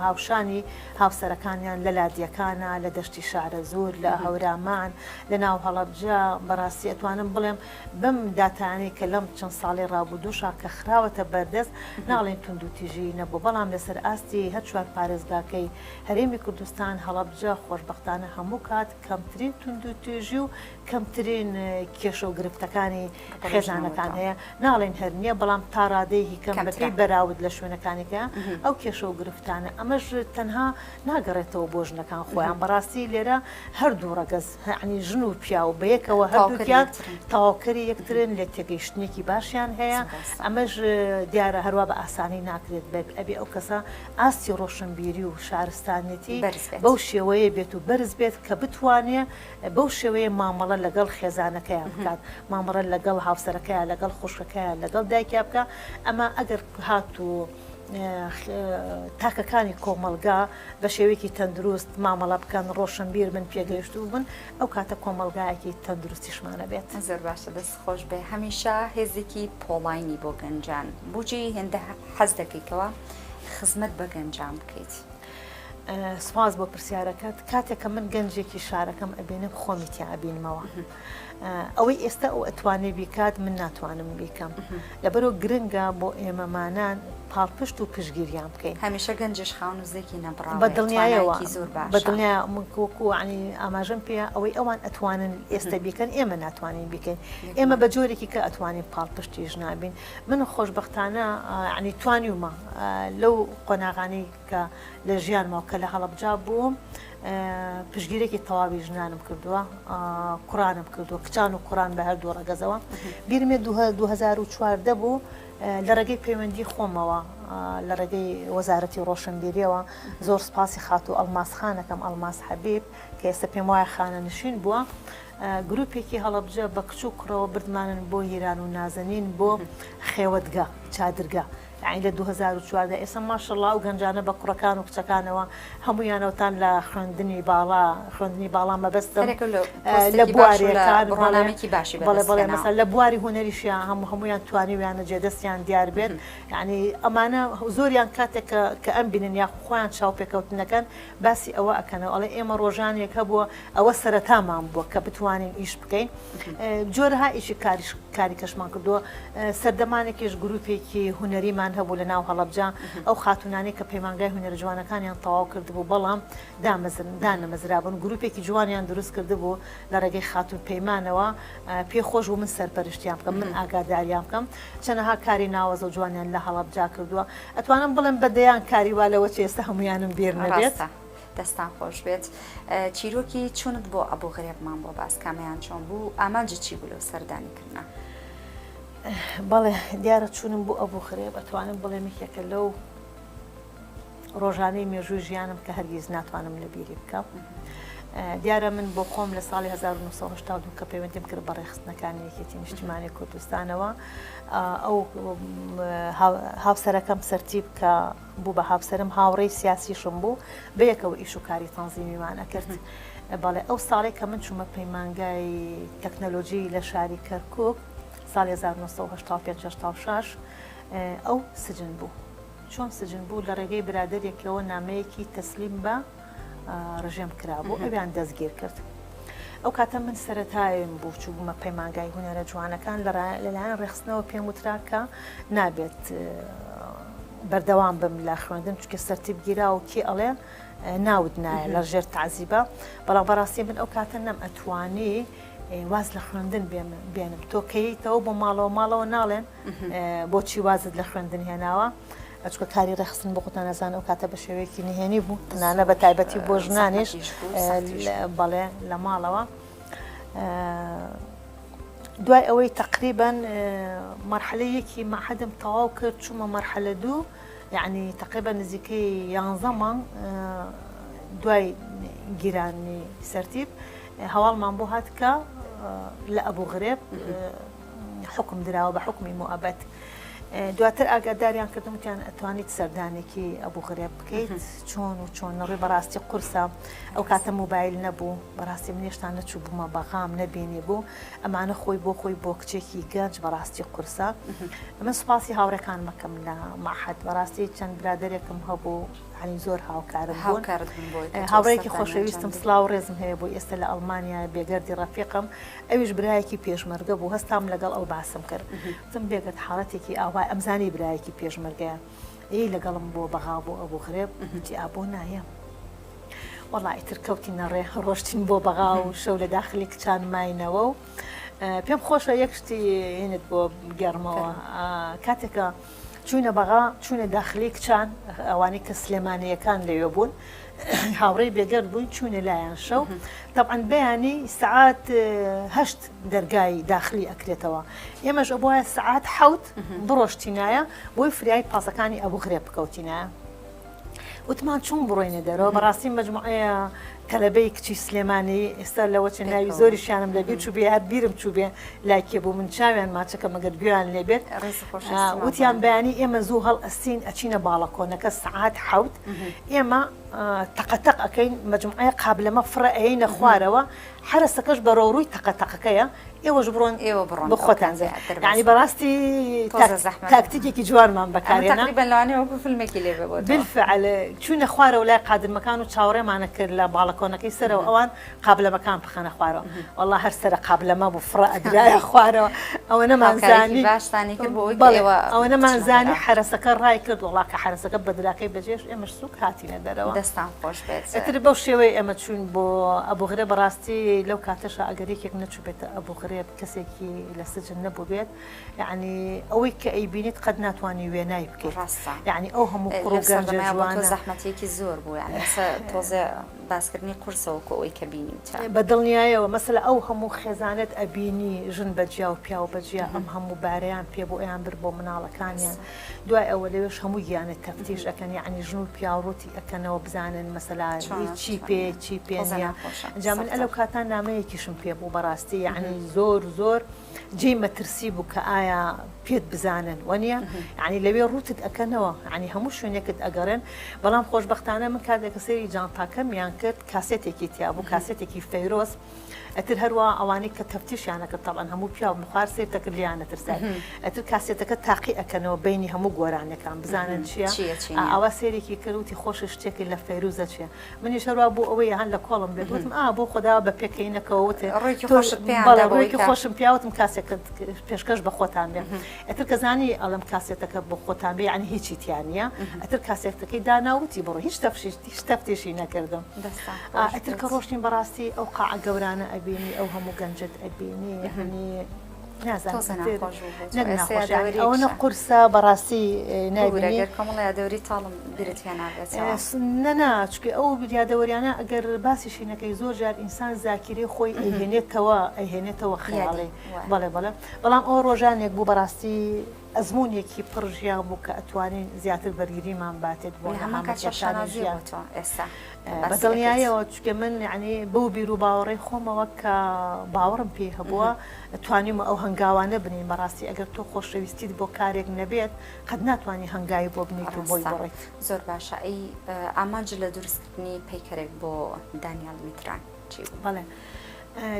هاوشانی هاوسەرەکانیان لە لادیەکانە لە دەشتی شارەزوور لە هەورامان لە ناو هەڵەبجە بەڕاستی ئەتوانم بڵێم بەم داتایانەی کە لەم چەند ساڵەی ڕابوردووشا کە خراوەتە بەردەست ناڵێین توندوتیژی نەبوو بەڵام لەسەر ئاستی هەر چوار پارێزگاکەی هەرێمی کوردستان هەڵەبجە خۆشبەختانە هەموو کات کەمترین توندوتیژی و کەمترین کێشە و گرفتەکانی خێزانەکان هەیە، ناڵێین هەر نییە، بەڵام تا ڕادەیەکی کەم بەپێی بەراورد لە شوێنەکانی کە ئەو کێشە و گرفتانە، ئەمەش تەنها ناگەڕێتەوە بۆ ژنەکان خۆیان، بەڕاستی لێرە هەردوو ڕەگەز یەعنی ژن و پیاو بەیەکەوە هەردووکیان تەواوکەری یەکترن، لێکتێگەیشتنێکی باشیان هەیە، ئەمەش دیارە هەروا بە ئاسانی ناکرێت، ئەبێ ئەو کەسە ئاستی ڕۆشنبیری و شارستانیەتی بەو شێوەیە بێت و بەرز بێت کە بتوانێ بەو شێوەیە مامەڵە لەگەڵ خێزانەکەیا بکات، مامەڵە لەگەڵ هاوسەرەکەیا، لەگەڵ خوشکەکەیا، لەگەڵ دایکیا بکات، ئەمە ئەگەر هاتوو تاکەکانی کۆمەڵگا بە شێوەیەکی تەندروست مامەڵە بکەن، ڕۆشنبیر بن، پێگەیشتوو بن، ئەو کاتە کۆمەڵگایەکی تەندروستیشمان ئەبێت. زۆر باشە دەست خۆش بێ هەمیشە هێزێکی پۆڵاینی بۆ گەنجان بۆچی هێندە حەز دەکەی کەوا خزمەت بە گەنجان بکەیت؟ سوپاس بۆ پرسیارەکەت کاتێک کە من گەنجێکی شارەکەم ئەبینم خۆمی تیا ئەبینمەوە ئەوەی ئێستا ئەو ئەتوانێ بیکات من ناتوانم بیکەم لەبەرەوە گرنگە بۆ ئێمەمانان پاڵپشت و پشگیریان بکەین هەمیشە گەنجش خاون وزێکی نەبڕاوە بە دڵنیایەوە زۆر باش بە دڵنیا من وەکو عنی ئاماژەم پێ ئەوەی ئەوان ئەتوانن ئێستا بیکەن ئێمە ناتوانین بیکەین ئێمە بە جۆرێکی کە ئەتوانین پاڵپشتی ژنان بین من خۆشبەختانە عنی توانیومە لەو قۆناغانەی کە لە ژیانمەوە کە لە هەڵەبجە بووم پشگیرێکی تەواوی ژنانم کردووە کوڕانم کردووە کچان و کوڕان بە هەردوو ڕەگەزەوە بیرمێ 2014 بوو لە ڕێگەی پەیوەندی خۆمەوە لە ڕێگەی وەزارەتی ڕۆشنبیریەوە زۆر سپاسی خاتوو ئەڵماس خانەکەم ئەڵماس حەبیب کە ئێستا پێم وایە خانەنشین بووە گروپێکی هەڵەبجە بە کچ و کوڕەوە بردمانن بۆ هیران و نازەنین بۆ خێوەتگە چادرگە. یانی لە 2014 ئێستا ماشەڵا ئەو گەنجانە بە کوڕەکان و کچەکانەوە هەموویانەوەتان لە خوێندنی باڵا خوێندنی باڵا مەبەستم لە بوارێکان بڕوانامەیەکی باشی بەڵێ بەڵێ مەسەلەن لە بواری هونەریشیان هەموو هەموویان توانیویانە جێدەستیان دیار بێت یعنی ئەمانە زۆریان کاتێک کە کە ئەم بینن یاخو خۆیان چاوپێکەوتنەکەن باسی ئەوە ئەکەنەوە ئەڵێ ئێمە ڕۆژانێک هەبووە ئەوە سەرەتامان بووە کە بتوانین ئیش بکەین جۆرەها ئیشی کاریش کاری کەشمان کردووە سەردەمانێکیش گروپێکی هونەریمان هەبوو لە ناو هەڵەبجە ئەو خاتونانەی کە پەیمانگای هونەرە جوانەکانیان تەواو کردبوو بەڵام دامەزر دانەمەزرابوون گروپێکی جوانیان دروست کردبوو لە ڕێگەی خاتون پەیمانەوە پێ خۆش بوو من سەرپەرشتیان بکەم من ئاگاداریان بکەم چەنەها کاری ناوەزە و جوانیان لە هەڵەبجە کردووە ئەتوانم بڵێم بە دەیان کاری وا لەوە چێ ئێستا هەمویانم بیر نەبێت. ڕاستە دەستان خۆش بێت. چیرۆکی چوونت بۆ ئەبوغرێبمان بۆ باس کامەیان چۆن بوو ئامانجت چی بوو لەو سەردانی کردنە؟ بەڵێ دیارە چوونم بۆ ئەبوغرێب ئەتوانم بڵێم یەکێکە لەو ڕۆژانەی مێژووی ژیانم کە هەرگیز ناتوانم لە بیری بکەم. دیارە من بۆ خۆم لە ساڵی 1982 کە پەیوەندیم کرد بە ڕێکخستنەکانی یەکێتی نیشتیمانی کوردستانەوە ئەو هاوسەرەکەم سەرتیب کە بوو بە هاوسەرم هاوڕێی سیاسیشم بوو بەیەکەوە ئیش و کاری تەنزیمیمان ئەکرد بەڵێ ئەو ساڵێک کە من چوومە پەیمانگای تەکنەلۆجی لە شاری کەرکک ساڵی 1985 86 ئەو سجن بوو چۆن سجن بوو لە ڕێگەی برادەرێکەوە نامەیەکی تەسلیم بە ڕژێم کرابوو ئەویان دەستگیر کرد. ئەو کاتە من سەرەتایم بوو چووبوومە پەیمانگای هونەرە جوانەکان لەلایەن ڕێکخستنەوە پێم وترا کە نابێت بەردەوام بم لە خوێندن چونکە سەرتیب گیرا و کێ ئەڵێ ناوت نایە لە ژێر تەعزیبە بەڵام بەڕاستی من ئەو کاتە نەم ئەتوانی واز لە خوێندن بێنم تۆ کەیتەوە بۆ ماڵەوە ماڵەوە ناڵێن بۆچی وازت لە خوێندن هێناوە چونکە کاری ڕێکخستن بۆ خۆتان ئەزانن ئەو کاتە بە شێوەیەکی نهێنی بوو تەنانە بە تایبەتی بۆ ژنانیش بەڵێ لە ماڵەوە دوای ئەوەی تقریبان مەرحەلە یەکی مەعهەدم تەواو کرد چوومە مەرحەلە دوو یعنی تقریبا نزیکەی یانزە مانگ دوای گیرانی سەرتیب هەواڵمان بۆ هات کە لە ئەبوو غرێب حکم دراوە بە حکمی موئەبەت دواتر ئاگاداریان کردم وتیان ئەتوانیت سەردانێکی ئەبوو غرێب بکەیت چۆن و چۆن نەڕێ بەڕاستی قورسە ئەو کاتە مۆبایل نەبوو بەڕاستی من هێشتا نەچوو بوومە بەغام نەبینی بوو ئەمانە خۆی بۆ خۆی بۆ کچێکی گەنج بەڕاستی قورسە من سوپاسی هاوڕێکان مەکەم لە مەعهەد بەڕاستی چەند برادێکم هەبوو هەنی زۆر هاوکارم بوون هاوڕێکی خۆشەویستم سلااو ڕێزم هەیە بۆ ئێستا لە ئەڵمانیا بێگەردی ڕەفیقم ئەویش برایەکی پێشمەرگە بوو، هەستام لەگەڵ ئەو باسم کرد. وتم بێگەرد حاڵەتێکی ئاوای ئەمزانی برایەکی پێشمەرگەیە. ی لەگەڵم بۆ بەغا بۆ ئەبوغرێب؟ وتی ئا بۆ نایەم. وەڵا ئیتر کەوتینە ڕێ ڕۆشتین بۆ بەغا و شەو لە داخلی کچان ماینەوە و پێم خۆشە یەک شتی هینت بۆ بگێڕمەوە کاتێکە چووینە بەغا چووینە داخلی کچان ئەوانەی کە سلێمانییەکان لەوێ بوون هاوڕێی بێگەرد بووین چووینە لایان شەو تەبعەن بەیانی سەعات هەشت دەرگای داخلی ئەکرێتەوە ئێمەش ئەبوایە سەعات حەوت بڕۆشتینایە بۆی فریای پاسەکانی ئەبوغرێب بکەوتینایە وتمان چۆن بڕۆینە دەرەوە بەڕاستی مەجموعەیە تەلەبەی کچی سلێمانی ئێستا لەوە چێ ناوی زۆریشیانم لەبیر چوو بێ هەر بیرم چوو بێ لای کێ بوو من چاویان ماچەکە مەگەر گوێیان لێ بێت وتیان بەیانی ئێمە زوو هەڵ ئەستین ئەچینە باڵەکۆنەکە سەعات حەوت ئێمە تەقەتەق ئەەکەین مەجموعەیە قابلەمە فڕە ئەیینە خوارەوە حەرەسەکەش بەرەوڕووی تەقەتەقەکەیە ئێوەش بڕۆن ئێوە بڕۆن بۆ خۆتان بێ یعنی بەڕاستی تاکتیکێکی جوانمان بەکارهێنا تقریبا لەوانەیە وەکو فیلمێکی لێ بێ بالفعل چوینە خوارەوە لای قادرمەکان و چاوەڕێمانە کرد لە باڵەکۆنەکەی سەرەوە ئەوان قابلەمەکان بخەنە خوارەوە وەڵا هەر سەرە قابلەمە بوو فڕە ئەدرایە خوارەوە ئەوە نەمانزانی باشتانی کرد بۆ ئەوەی ئێوە ئەوە نەمانزانی حەرەسەکە ڕای کرد وەڵا کە حەرەسەکە بەدراکەی بەجێش ئێمەش سوک هاتینە دەرەوە. دەستان خۆش بێت. ئیتر بەو شێوەیە ئێمە چووین بۆ ئەبوغرێب بەڕاستی لەو کاتەشا ئەگەر یەکێک نەچووبێتە ئەبوغرێب کەسێکی لە سجن نەبووبێت یەعنی ئەوەی کە ئەیبینیت قەت ناتوانی وێنای بکەیت ڕاستە یەعنی ئەو هەموو کوڕ و لەو گەنجە سەردەمەیا بۆ تۆ جوانە. زەحمەتیەکی زۆر بوو یەعنی ئێستا تۆزێ باسکردنی قورسە وەکو ئەوەی کە بینیوتە. بە دڵنیایەوە مەسەلە ئەو هەموو خێزانەت ئەبینی ژن بە جیا و پیاو بە جیا ئەم هەموو بارەیان پێ بوو ئەیان برد بۆ مناڵەکانیان دوای ئەوە لەوێش هەموو گیانت تەفتیش ئەکەن یەعنی ژن و پیاو ڕووتی ئەکەنەوە بزانن مەسەلا چی پێ چی پێ نییە جا من ئەلەو کاتان نامەیەکیشم پێ بوو بەڕاستی یەعنی زۆر زۆر. جێی مەترسی بوو کە ئایا پێت بزانن وەنیە یعنی لەوێ ڕووتت ئەکەنەوە یعنی هەموو شوێنێکت ئەگەڕێن بەڵام خۆشبەختانە من کاتێک کە سەیری جانتاکەمیان کرد کاسێتێکی تیا بوو کاسێتێکی فەیرۆز ئەتر هەروا ئەوانەی کە تەفتیشیان ئەکرد تەبعەن هەموو پیاو بخوار سەیر دەکرد لێیان نەترسای ئەتر کاسێتەکە تاقی ئەکەنەوە بینی هەموو گۆرانیەکان بزانن چییە چییە چی نییە. ئاوا سەیرێکی کرد وتی خۆشە شتێکی لە فەیروزە چییە منیش هەروا بۆ ئەوەی هەن لە کۆڵم بێت وتم ئا بۆ خۆدا بە پێکەینەکەوە وتێ ڕوویەکی تۆ خۆشت پێیان بەڵێ دا بۆ ئەوەی ڕوویەکی کە خۆشم پیا وتم کاسێکت پێشکەش بە خۆتان بێ ئەتر کە زانی ئەڵێم کاسێتەکە بۆ خۆتان بێ یعنی هیچی تیا نییە ئەتر کاسێتەکەی دانا وتی بڕۆ هیچ تەفشیش هیچ تەفتیشی نەکردم دەستان خۆش ئەتر کە بێت. ڕۆشتین بەڕاستی ئەو قاعە گەورانە ئەبینی ئەو هەموو گەنجت ئەبینی یعنی نازانم تۆزێ ئیتر ناخۆش بوو بۆ تۆ نەک ئێستا ناخۆش یعنی ئەوەنە یادەوەریەکشە. قورسە بەڕاستی ببورە نابینی گەر کۆمەڵە یادەوەری تاڵم بیرت هێنابێتەوە. نا نا چونکە ئەو یادەوەریانە ئەگەر باسیشی نەکەی زۆر جار ئینسان زاکیرەی خۆی ئەیهێنێتەوە ئەیهێنێتەوە یادی خەیاڵی وایە. بەڵێ بەڵێ بەڵام ئەوە ڕۆژانێک بوو بەڕاستی ئەزموونێکی پڕ ژیان بوو کە ئەتوانین زیاتر بەرگریمان باتێت بۆ لە هەمان کات نەهامەتیەکانی شانازیە ژیان. بۆ تۆ ئێستا کە بە باسی ئەکەیت. دڵنیاییەوە چونکە من یەعنی بەو بیروباوەڕەی خۆمەوە کە باوەڕم پێی هەبووە توانیومە ئەو هەنگاوانە بنێین بەڕاستی ئەگەر تۆ خۆشەویستیت بۆ کارێک نەبێت قەت ناتوانی هەنگاوی بۆ بنێیت و بۆی ڕاستە بڕۆیت. زۆر باشە ئەی ئامانج لە دروستکردنی پەیکەرێک بۆ دانیال میتران چی بوو؟ بەڵێ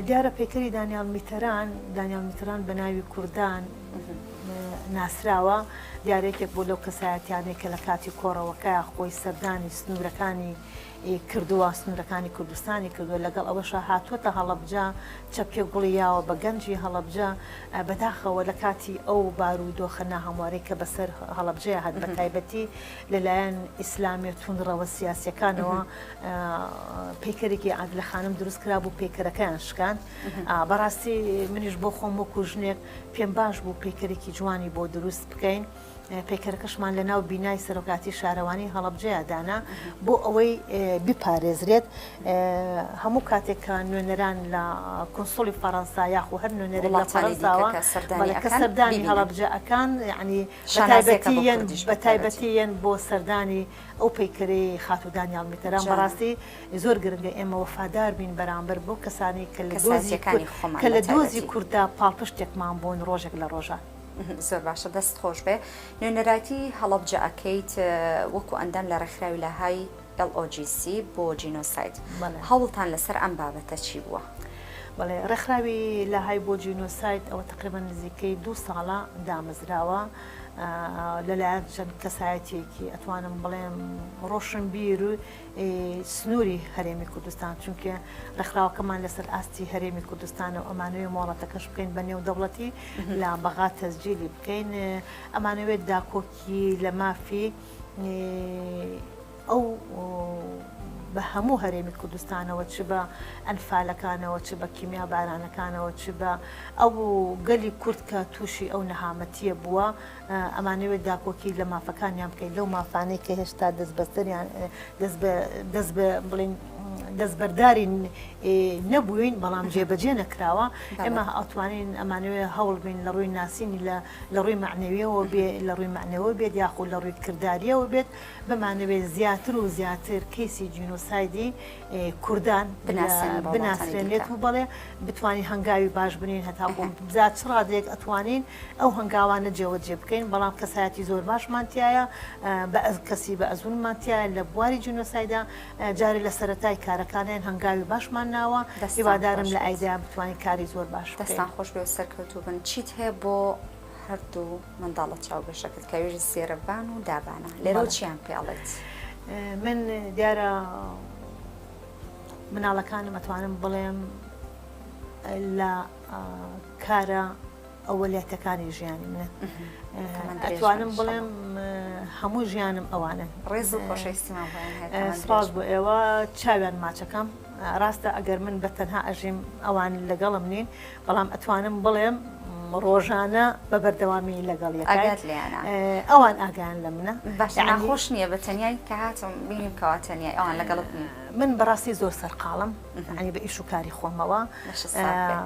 دیارە پەیکەری دانیال میتەران، دانیال میتران بە ناوی کوردان ناسراوە، دیارە یەکێک بوو لەو کەسایەتیانەی کە لە کاتی کۆڕەوەکە خۆی سەردانی سنوورەکانی کردووە، سنوورەکانی کوردستانی کردووە، لەگەڵ ئەوەشا هاتووەتە هەڵەبجە، چەپکێ گوڵی یاوە بە گەنجی هەڵەبجە، بەداخەوە لە کاتی ئەو بارودۆخە ناهەموارەی کە بەسەر هەڵەبجەیا هات بەتایبەتی لەلایەن ئیسلامیە توندڕەوە سیاسیەکانەوە پەیکەرێکی عادلە خانم دروست کرابوو پەیکەرەکەیان شکاند، بەڕاستی منیش بۆ خۆم وەکو ژنێک پێم باش بوو پەیکەرێکی جوانی بۆ دروست بکەین. پەیکەرەکەشمان لە ناو بینای سەرۆکاتی شارەوانی هەڵەبجەیا دانا بۆ ئەوەی بپارێزرێت. هەموو کاتێک کە نوێنەران لە کونسوڵی فەڕەنسا یاخو هەر نوێنەرێک لە وڵاتانی دیکە فەڕەنساوە کە سەردانی بەڵێ کە ئەکەن سەردانی بیبینن. هەڵەبجە ئەکان یەعنی شانازیەکە بەتایبەتی بۆ یەن کوردیش بەتایبەتی. بەتایبەتی یەن بۆ سەردانی ئەو پەیکەرەی خاتوو دانیاڵ میتەران جوانە. بەڕاستی زۆر گرنگە ئێمە وەفادار بین بەرامبەر بەو کەسانەی کە لە دۆزی کەسایەتیەکانی خۆمان کە لە دۆزی بەتایبەتی. کورددا پاڵپشتێکمان بوون ڕۆژێک لە ڕۆژان. زۆر باشە دەست خۆش بێ. نوێنەرایەتی هەڵەبجە ئەکەیت وەکو ئەندام لە ڕێکخراوی لاهای LOGC بۆ جینۆساید. بەڵێ. هەوڵتان لەسەر ئەم بابەتە چی بووە؟ بەڵێ ڕێکخراوی لاهای بۆ جینۆساید ئەوە تەقریبەن نزیکەی دوو ساڵە دامەزراوە لەلایەن چەند کەسایەتیەکی ئەتوانم بڵێم ڕۆشنبیر و سنووری هەرێمی کوردستان، چونکە ڕێکخراوەکەمان لەسەر ئاستی هەرێمی کوردستانە و ئەمانەوێ مۆڵەتەکەش بکەین بە نێودەوڵەتی لە بەغا تەسجیلی بکەین، ئەمانەوێت داکۆکی لە مافی ئەو بە هەموو هەرێمی کوردستانەوە چ بە ئەنفالەکانەوە چ بە کیمیا بارانەکانەوە چ بە ئەو گەلی کورد کە تووشی ئەو نەهامەتیە بووە ئەمانەوێت داکۆکی لە مافەکانیان بکەین لەو مافانەی کە هێشتا دەستبەسەریان دەست بە دەست بە بڵین دەستبەرداری نەبووین بەڵام جێبەجێ نەکراوە ئێمە ئەتوانین ئەمانەوێ هەوڵ بین لە ڕووی ناسینی لە لە ڕووی مەعنەویەوە بێ لە ڕووی مەعنەوە بێت یاخود لە ڕووی کرداریەوە بێت بمانەوێت زیاتر و زیاتر کەیسی جینۆسایدی کوردان بناسرێنێت و بەڵێ بتوانین هەنگاوی باش بنین هەتاکو بزا چ ڕادەیەک ئەتوانین ئەو هەنگاوانە جێوەجێ بکەین بەڵام کەسایەتی زۆر باشمان تایە بە کەسی بە ئەزمونمان تایە لە بواری جینۆسایدا جارێ لە سەرەتای کارەکانیان هەنگاوی باشمان ناوە هیوادارم لە ئایدە بتوانین کاری زۆر باش دەستان خۆش بێ و سەرکەوتوو بن چیت هەیە بۆ هەردوو منداڵە چاوگەشەکەت کە ئەویش زێرەڤان و دابانە لێرەوە چیان پێ ئەڵێیت؟ من دیارە مناڵەکانم ئەتوانم بڵێم لە کارە ئەوەلیاتەکانی ژیانی منن ئەتوانم بڵێم هەموو ژیانم ئەوانن ڕێز و خۆشەویستیمان بۆیان هەیە سپاس بۆ ئێوە چاویان ماچەکەم ڕاستە ئەگەر من بە تەنها ئەژیم ئەوان لەگەڵم نین بەڵام ئەتوانم بڵێم ڕۆژانە بە بەردەوامی لەگەڵ ئاگات لێیانە ئەوان ئاگایان لە منە باشە ناخۆش نییە بە تەنیای کە هاتم بینیم کەوا تەنیای ئەوان لەگەڵت نین من بەڕاستی زۆر سەرقاڵم یعنی بە ئیش و کاری خۆمەوە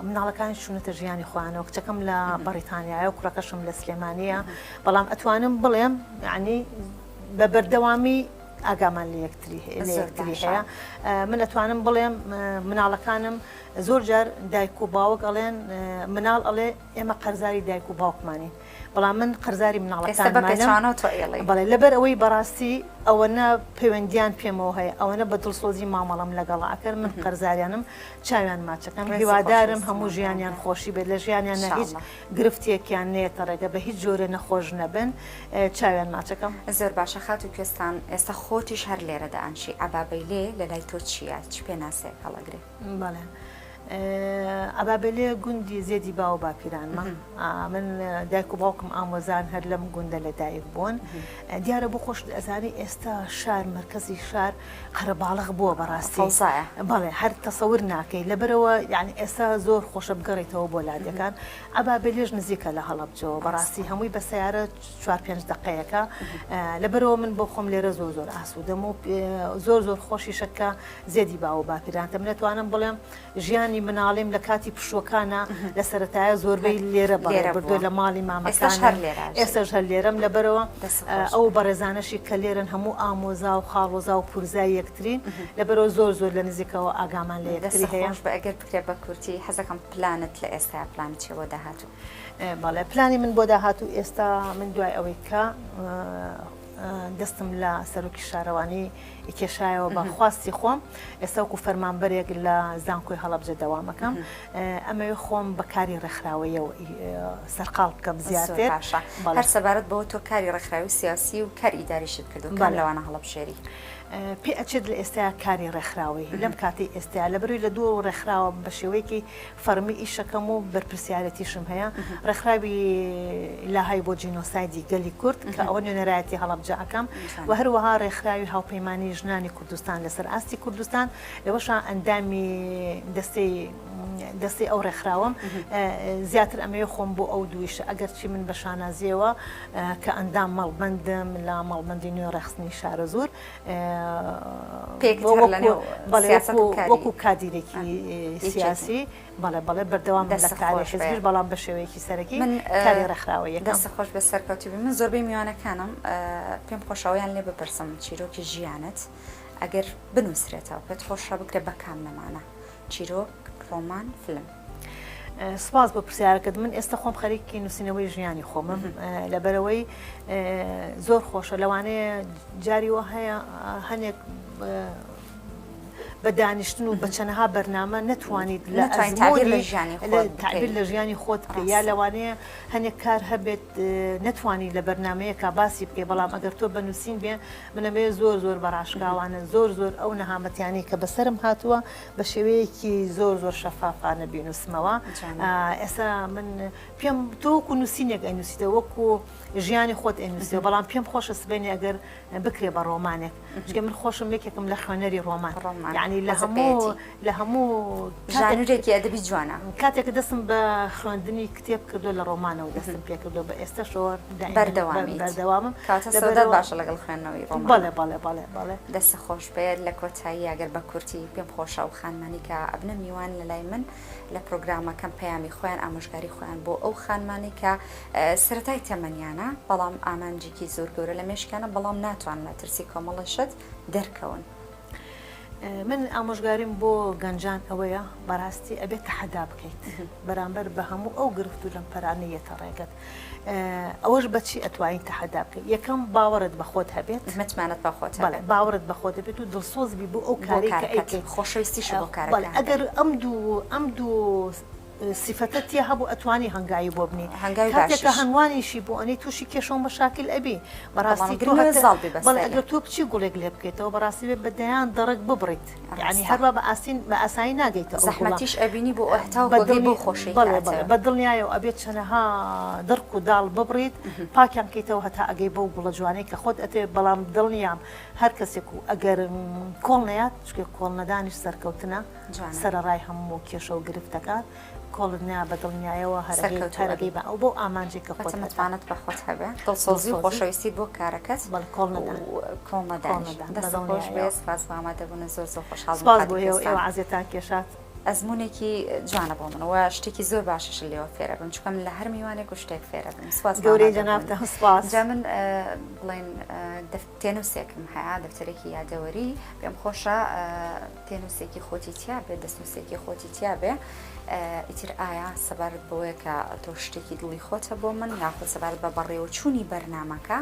مناڵەکانی چوونەتە ژیانی خۆیانەوە کچەکەم لە بەڕیتانیایە و کوڕەکەشم لە سلێمانیە بەڵام ئەتوانم بڵێم یعنی بە بەردەوامی ئاگامان لە یەکتری هەیە من ئەتوانم بڵێم مناڵەکانم. زۆر جار دایک و باوک ئەڵێن مناڵ ئەڵێ ئێمە قەرزاری دایک و باوکمانین بەڵام من قەرزاری مناڵەکانمانم بەڵێ لەبەر ئەوەی بەڕاستی ئەوەنە پەیوەندیان پێمەوە هەیە ئەوەنە بە دڵسۆزی مامەڵەم لەگەڵ ئەکەن من قەرزاریانم چاویان ماچەکەم هیوادارم هەموو ژیانیان خۆشی بێت لە ژیانیان هیچ گرفتێکیان نێتە ڕێگە بە هیچ جۆرە نەخۆش نەبن چاویان ماچەکەم. زۆر باشە خاتوو کوێستان ئێستا خۆتیش هەر لێرە دائەنشی عەبابەیلێ لەلای تۆ چییە چ پێناسەیەک هەڵەگرێ؟ بەڵێ عەبابەیلێ گوندی زێدی باو و باپیرانمە من دایک و باوکم ئامۆزان هەر لەم گوندە لە دایک بوون دیارە بۆ خۆشت ئەزانی ئێستا شار مەرکەزی شار قەرەباڵغ بووە بەڕاستی بەڵێ هەر تەسەور ناکەی لەبەرەوە یعنی ئێستا زۆر خۆشە بگەڕێتەوە بۆ لادێکان عەبابەیلێش نزیکە لە هەڵەبجەوە بەڕاستی هەمووی بە سەیارە چوار پێنج دەقەیەکە لەبەرەوە من بۆ خۆم لێرە زۆر زۆر ئاسوودەم و زۆر زۆر خۆشیشە کە زێدی باو و باپیرانتە من ئەتوانم بڵێم ژیانی مناڵیم لە کاتی پشووەکانە لە سەرەتایە زۆربەی لێرە بەڕێ بردووە لە ماڵی مامەکان ئێستاش هەر لێرەم لەبەرەوە ئەو بەڕێزانەشی کە لێرن هەموو ئامۆزا و خاڵۆزا و پورزای یەکترین لەبەرەوە زۆر زۆر لە نزیکەوە ئاگامان لە یەکتری هەیە. بە ئەگەر بکرێت بە کورتی حەزەکەم پلانت لە ئێستا پلانت چیە بۆ داهاتوو؟ بەڵێ پلانی من بۆ داهاتوو ئێستا من دوای ئەوەی کە دەستم لە سەرۆکی شارەوانی کێشایەوە بە خواستی خۆم ئێستا وەکو فەرمانبەرێک لە زانکۆی هەڵەبجە دەوامەکەم ئەمەوێ خۆم بە کاری ڕێکخراوەیەوە سەرقاڵ بکەم زیاتر باشە هەر سەبارەت بەوە تۆ کاری ڕێکخراوی سیاسی و کاری ئیداریشت کردو کام لەوانە هەڵەبژێری؟ پێ ئەچێت لە ئێستا کاری ڕێکخراوەی لەم کاتی ئێستا لە بەروی لە دوو ڕێکخراوە بە شێوەیەکی فەڕمی ئیشەکەم و بەرپرسیارێتیشم هەیە ڕێکخراوی لاهای بۆ جینۆسایدی گەلی کورد کە ئەوە نوێنەرایەتی هەڵەبجە ئەکەم و هەروەها ڕێکخراوی هاوپەیمانی ژنانی کوردستان لەسەر ئاستی کوردستان لەوەشا ئەندامی دەستەی دەستەی ئەو ڕێکخراوەم زیاتر ئەمەوێ خۆم بۆ ئەو دوویشە ئەگەرچی من بە شانازیەوە کە ئەندام مەڵبەندم لە مەڵبەندی نوێ ڕێخستنی شارەزوور وەکو کادیرێکی سیاسی بەڵێ بەڵێ بەردەوام لە کاری حزبیش بەڵام بە شێوەیەکی سەرەکی من کاری ڕێکخراوەیەکەم. دەست خۆش بێت سەرکەوتوو بی من زۆربەی میوانەکانم پێم خۆشە ئەوەیان لێ بپرسم چیرۆکی ژیانت ئەگەر بنووسرێتەوە پێت خۆشە بکرێت بە کام نەمانە چیرۆک ڕۆمان فلم. سپاس بۆ پرسیارەکەت من ئێستا خۆم خەریکی نووسینەوەی ژیانی خۆمم لەبەرەوەی زۆر خۆشە لەوانەیە جاری وە هەیە هەنێک بە دانیشتن و بە چەنەها بەرنامە نەتوانیت لە تعبیر لە ژیانی خۆت بکە یا لەوانەیە هەنێک کار هەبێت نەتوانی لە بەرنمەیەکە باسی بکەی بەڵام ئەگەر تۆ بە نووسین بێ منەمەوێ زۆر زۆر بە ڕاشکاوانە زۆر زۆر ئەو نەهامەتیانی کە بەسرم هاتووە بە شێوەیەکی زۆر زۆر شەفافانە بینوسمەوە ئێستا من پێم تۆ وەکو نووسینێک ئەنووسیتەوە وەکو ژیانی خۆت ئەنووسیەوە بەڵام پێم خۆشە سبەینێ ئەگەر بکرێ بە ڕۆمانێک چونکە من خۆشم یەکێکم لە خوێنەری ڕۆمان یعنی لە هەموو لە هەموو ژانرێکی ئەدەبی جوانە کاتێک دەستم بە خوێندنی کتێب کردو لە ڕۆمانەوە دەستم پێ کردو بە ئێستەشەوە بەردەوامی بەردەوامم کاتە سەودات باشە لەگەڵ خوێندنەوەی ڕۆمان بەڵێ بەڵێ بەڵێ بەڵێ دەست خۆش بێت لە کۆتاییا گەر بە کورتی پێم خۆشە ئەو خانمانەی کە ئەبنە میوان لە لای من لە پرۆگرامەکەم پەیامی خۆیان ئامۆژگاری خۆیان بۆ ئەو خانمانەی کە سەرەتای تەمەنیانە بەڵام ئامانجێکی زۆر گەورە لە مێشکیانە بەڵام ناتوانن لە ترسی کۆمەڵە شت دەرکەون. من ئامۆژگاریم بۆ گەنجان ئەوەیە بەڕاستی ئەبێت تەحەدا بکەیت بەرامبەر بە هەموو ئەو گرفت و لەمپەرانەی یەتە ڕێگەت ئەوەش بەچی ئەتوانی تەحەدا بکەیت یەکەم باوەڕت بە خۆت هەبێت متمانەت بە خۆت هەبێت باوەڕت بە خۆت هەبێت و دڵسۆز بی بۆ ئەو کارەی کە ئەیکەیت خۆشەویستیش بۆ کارەکە ئەگەر ئەم دوو ئەم دوو سیفەتە تیا هەبوو ئەتوانی هەنگاوی بۆ بنی کاتێک کە هەنگوانیشی بۆ ئەنی تووشی کێشە و مەشاکل ئەبی بەڕاستی تۆ بەڵێ ئەگەر تۆ بچی گوڵێک لێ بکەیتەوە بەڕاستی بێ بە دەیان دەڕک ببڕیت یعنی هەروا بە ئاسین بە ئاسایی ناگەیتە ئەو گوڵە زەحمەتیش ئەبینی بۆ ئەهتاو بە دڵی بۆ خۆشی بەڵێ بەڵێ بە دڵنیایەوە ئەبێت چەنەها دڕک و داڵ ببڕیت پاکیان کەیتەوە هەتا ئەگەی بەو گوڵە جوانەی کە خۆت ئەتەوێت بەڵام دڵنیام هەر کەسێک و ئەگەر کۆڵ نەیات چونکە کۆڵ نەدانیش سەرکەوتنە سەرەڕای هەموو کێشە و گرفتەکان کۆڵت نا بە دڵنیایەوە هەرەگەی بە ئەو بۆ ئامانجێک کە خۆت متمانەت بە خۆت هەبێ دڵسۆزی و خۆشەویستی بۆ کارەکەت بەڵێ کۆڵ نەدان کۆڵ نەدان دەست خۆش بێ سپاس بۆ ئامادەبوونت زۆر زۆر خۆشحاڵ سپاس بۆ ئێوە ئێوە عەزێتان کێشات. ئەزمونێکی جوانە بۆ من و شتێکی زۆر باشیش لێوە فێرە بم چونکە من لە هەر میوانێک و شتێک فێرە بم سپاس گەورەی جەنابتان سپاس. جا من بڵێن تێنووسێکم هەیە دەفتەرێکی یادەوەری پێم خۆشە تێنووسێکی خۆتی تیا بێ دەستنووسێکی خۆتی تیا بێ ئیتر ئایا سەبارەت بەوەیە کە تۆ شتێکی دڵی خۆتە بۆ من یاخود سەبارەت بە بەڕێوەچوونی بەرنامەکە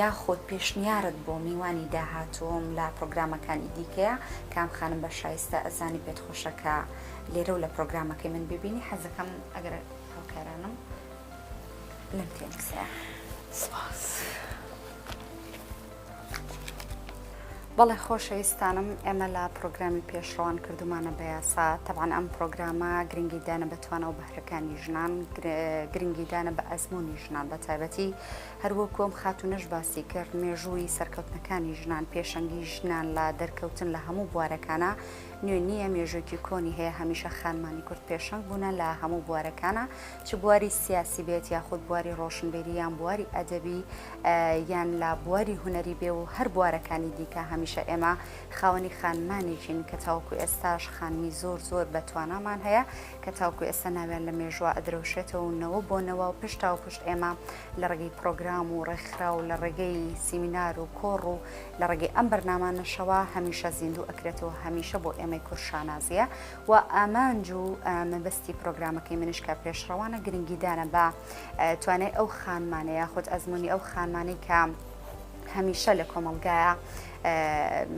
یاخود پێشنیارت بۆ میوانی داهاتووم لە پرۆگرامەکانی دیکەیە کام خانم بە شایستە ئەزانی پێت خۆشە کە لێرە و لە پرۆگرامەکەی من ببینی حەزەکەم ئەگەر هاوکارانم لەم تێنووسەیە. سپاس. بەڵێ خۆشەویستانم ئێمە لە پرۆگرامی پێشڕەوان کردومانە بە یاسا تەبعەن ئەم پرۆگرامە گرنگی دانە بە توانا و بەهرەکانی ژنان گرنگی دانە بە ئەزمموی ژنان بە تایبەتی هەروەکو ئەم خاتونەش باسی کرد مێژووی سەرکەوتنەکانی ژنان پێشەنگی ژنان لە دەرکەوتن لە هەموو بوارەکانە نوێ نییە مێژوویەکی کۆنی هەیە هەمیشە خانمانی کورد پێشەنگ بوونە لە هەموو بوارەکانە چ بواری سیاسی بێت یاخود بواری ڕۆشنبیری یان بواری ئەدەبی یان لە بواری هونەری بێ و هەر بوارەکانی دیکە هەمیشە ئێمە خاوەنی خانمانێکین کە تاوەکو ئێستاش خانمی زۆر زۆر بە توانامان هەیە کە تاوەکو ئێستا ناویان لە مێژوە ئەدرەوشێتەوە و نەوە بۆ نەوە و پشتا و پشت ئێمە لە ڕێگەی پرۆگرام و ڕێکخراو لە ڕێگەی سیمینار و کۆڕ و لە ڕێگەی ئەم بەرنامانەشەوە هەمیشە زیندوو ئەکرێتەوە هەمیشە بۆ ئێمەی کورد شانازیە و ئامانج و مەبەستی پرۆگرامەکەی منیش کە پێشڕەوانە گرنگیدانە بە توانای ئەو خانمانە یاخود ئەزمموی ئەو خانمانەی کە هەمیشە لە کۆمەڵگایە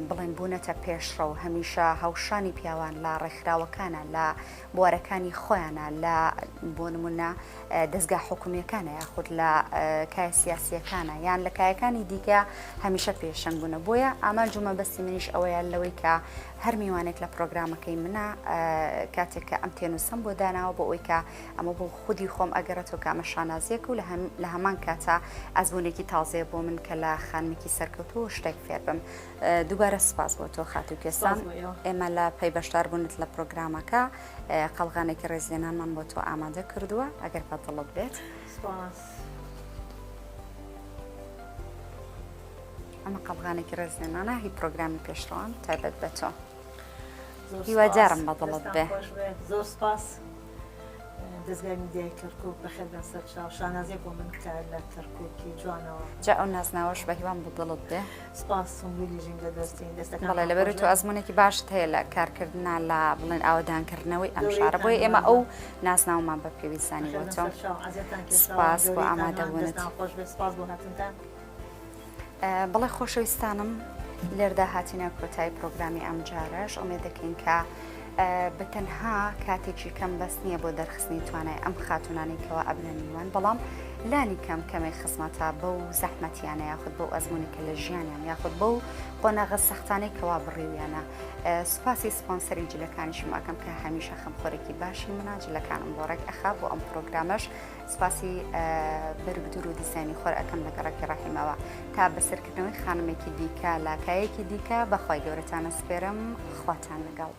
بڵێن بوونەتە پێشڕەو هەمیشە هاوشانی پیاوان لە ڕێکخراوەکانە لە بوارەکانی خۆیانە لە بۆ نمونە دەستگا حکومیەکانە یاخود لە کایە سیاسیەکانە یان لە کایەکانی دیکە هەمیشە پێشەنگ بوونە بۆیە ئامانج و مەبەستی منیش ئەوەیە لەوەی کە هەر میوانێک لە پرۆگرامەکەی منە کاتێک کە ئەم تێنووسم بۆ داناوە بۆ ئەوی کە ئەمە بۆ خودی خۆم ئەگەڕێتەوە کە ئەمە شانازیەک و لە هەمان کاتا ئەزمونێکی تازەیە بۆ من کە لە خانمێکی سەرکەوتوو شتێک فێر بم دووبارە سپاس بۆ تۆ خاتوو کوێستان ئێمە لە پەی بەشداربوونت لە پرۆگرامەکە قەڵغانێکی ڕێزلێنانمان بۆ تۆ ئامادە کردووە ئەگەر بە دڵت بێت. سپاس. ئەمە قەڵغانێکی ڕێزلێنانە هی پرۆگرامی پێشڕەوان تایبەت بە تۆ. هیوادارم بە دڵت بێ. زۆر سپاس. دەزگای میدیای کەرکوک بەخێر بێن سەرچاو شانازیە بۆ من کە لە کەرکوکی جوانەوە. جا ئەو نازناوەش بە هیوام بە دڵت بێ. سپاس سونگولی ژینگە دۆستین دەستەکانتان بەڵێ لەبەرئەوەی خۆش تۆ بێت. ئەزموونێکی باشت هەیە لە کارکردنا لە بڵێن ئاوەدانکردنەوەی ئەم شارە گەورەیتان بۆیە ئێمە ماندوو. ئەو نازناوەمان بە پێویست زانی بەخێر بۆ بێن تۆ. سەرچاو عەزێتتان کێشاوە سپاس بۆ گەورەیتان ماندوو ئامادەبوونت. دەستتان خۆش بێت سپاس بۆ هاتنتان. بەڵێ خۆشەویستانم لێردا هاتینە کۆتایی پرۆگرامی ئەمجارەش ئومێد دەکەین کە بە تەنها کاتێکی کەم بەس نییە بۆ دەرخستنی توانای ئەم خاتونانەی کەوا ئەبنە میوان بەڵام لانی کەم کەمێک خزمەتە بەو زەحمەتیانە یاخود بەو ئەزمموی کە لە ژیانیان یاخود بەو قۆناغە سەختانەی کەوا بڕیویانە سوپاسی سپۆنسەری جلەکانیشم ئەکەم کە هەمیشە خەمخۆرێکی باشی منە جلەکانم بۆ ڕێک ئەخا بۆ ئەم پرۆگرامەش سوپاسی بەرگدوور و دیزاینی خۆر ئەکەم لە گەڕەکی ڕەحیمەوە تا بەسەرکردنەوەی خانمێکی دیکە لە کایەکی دیکە بەخوای گەورەتان ئەسپێرم خواتان لەگەڵ.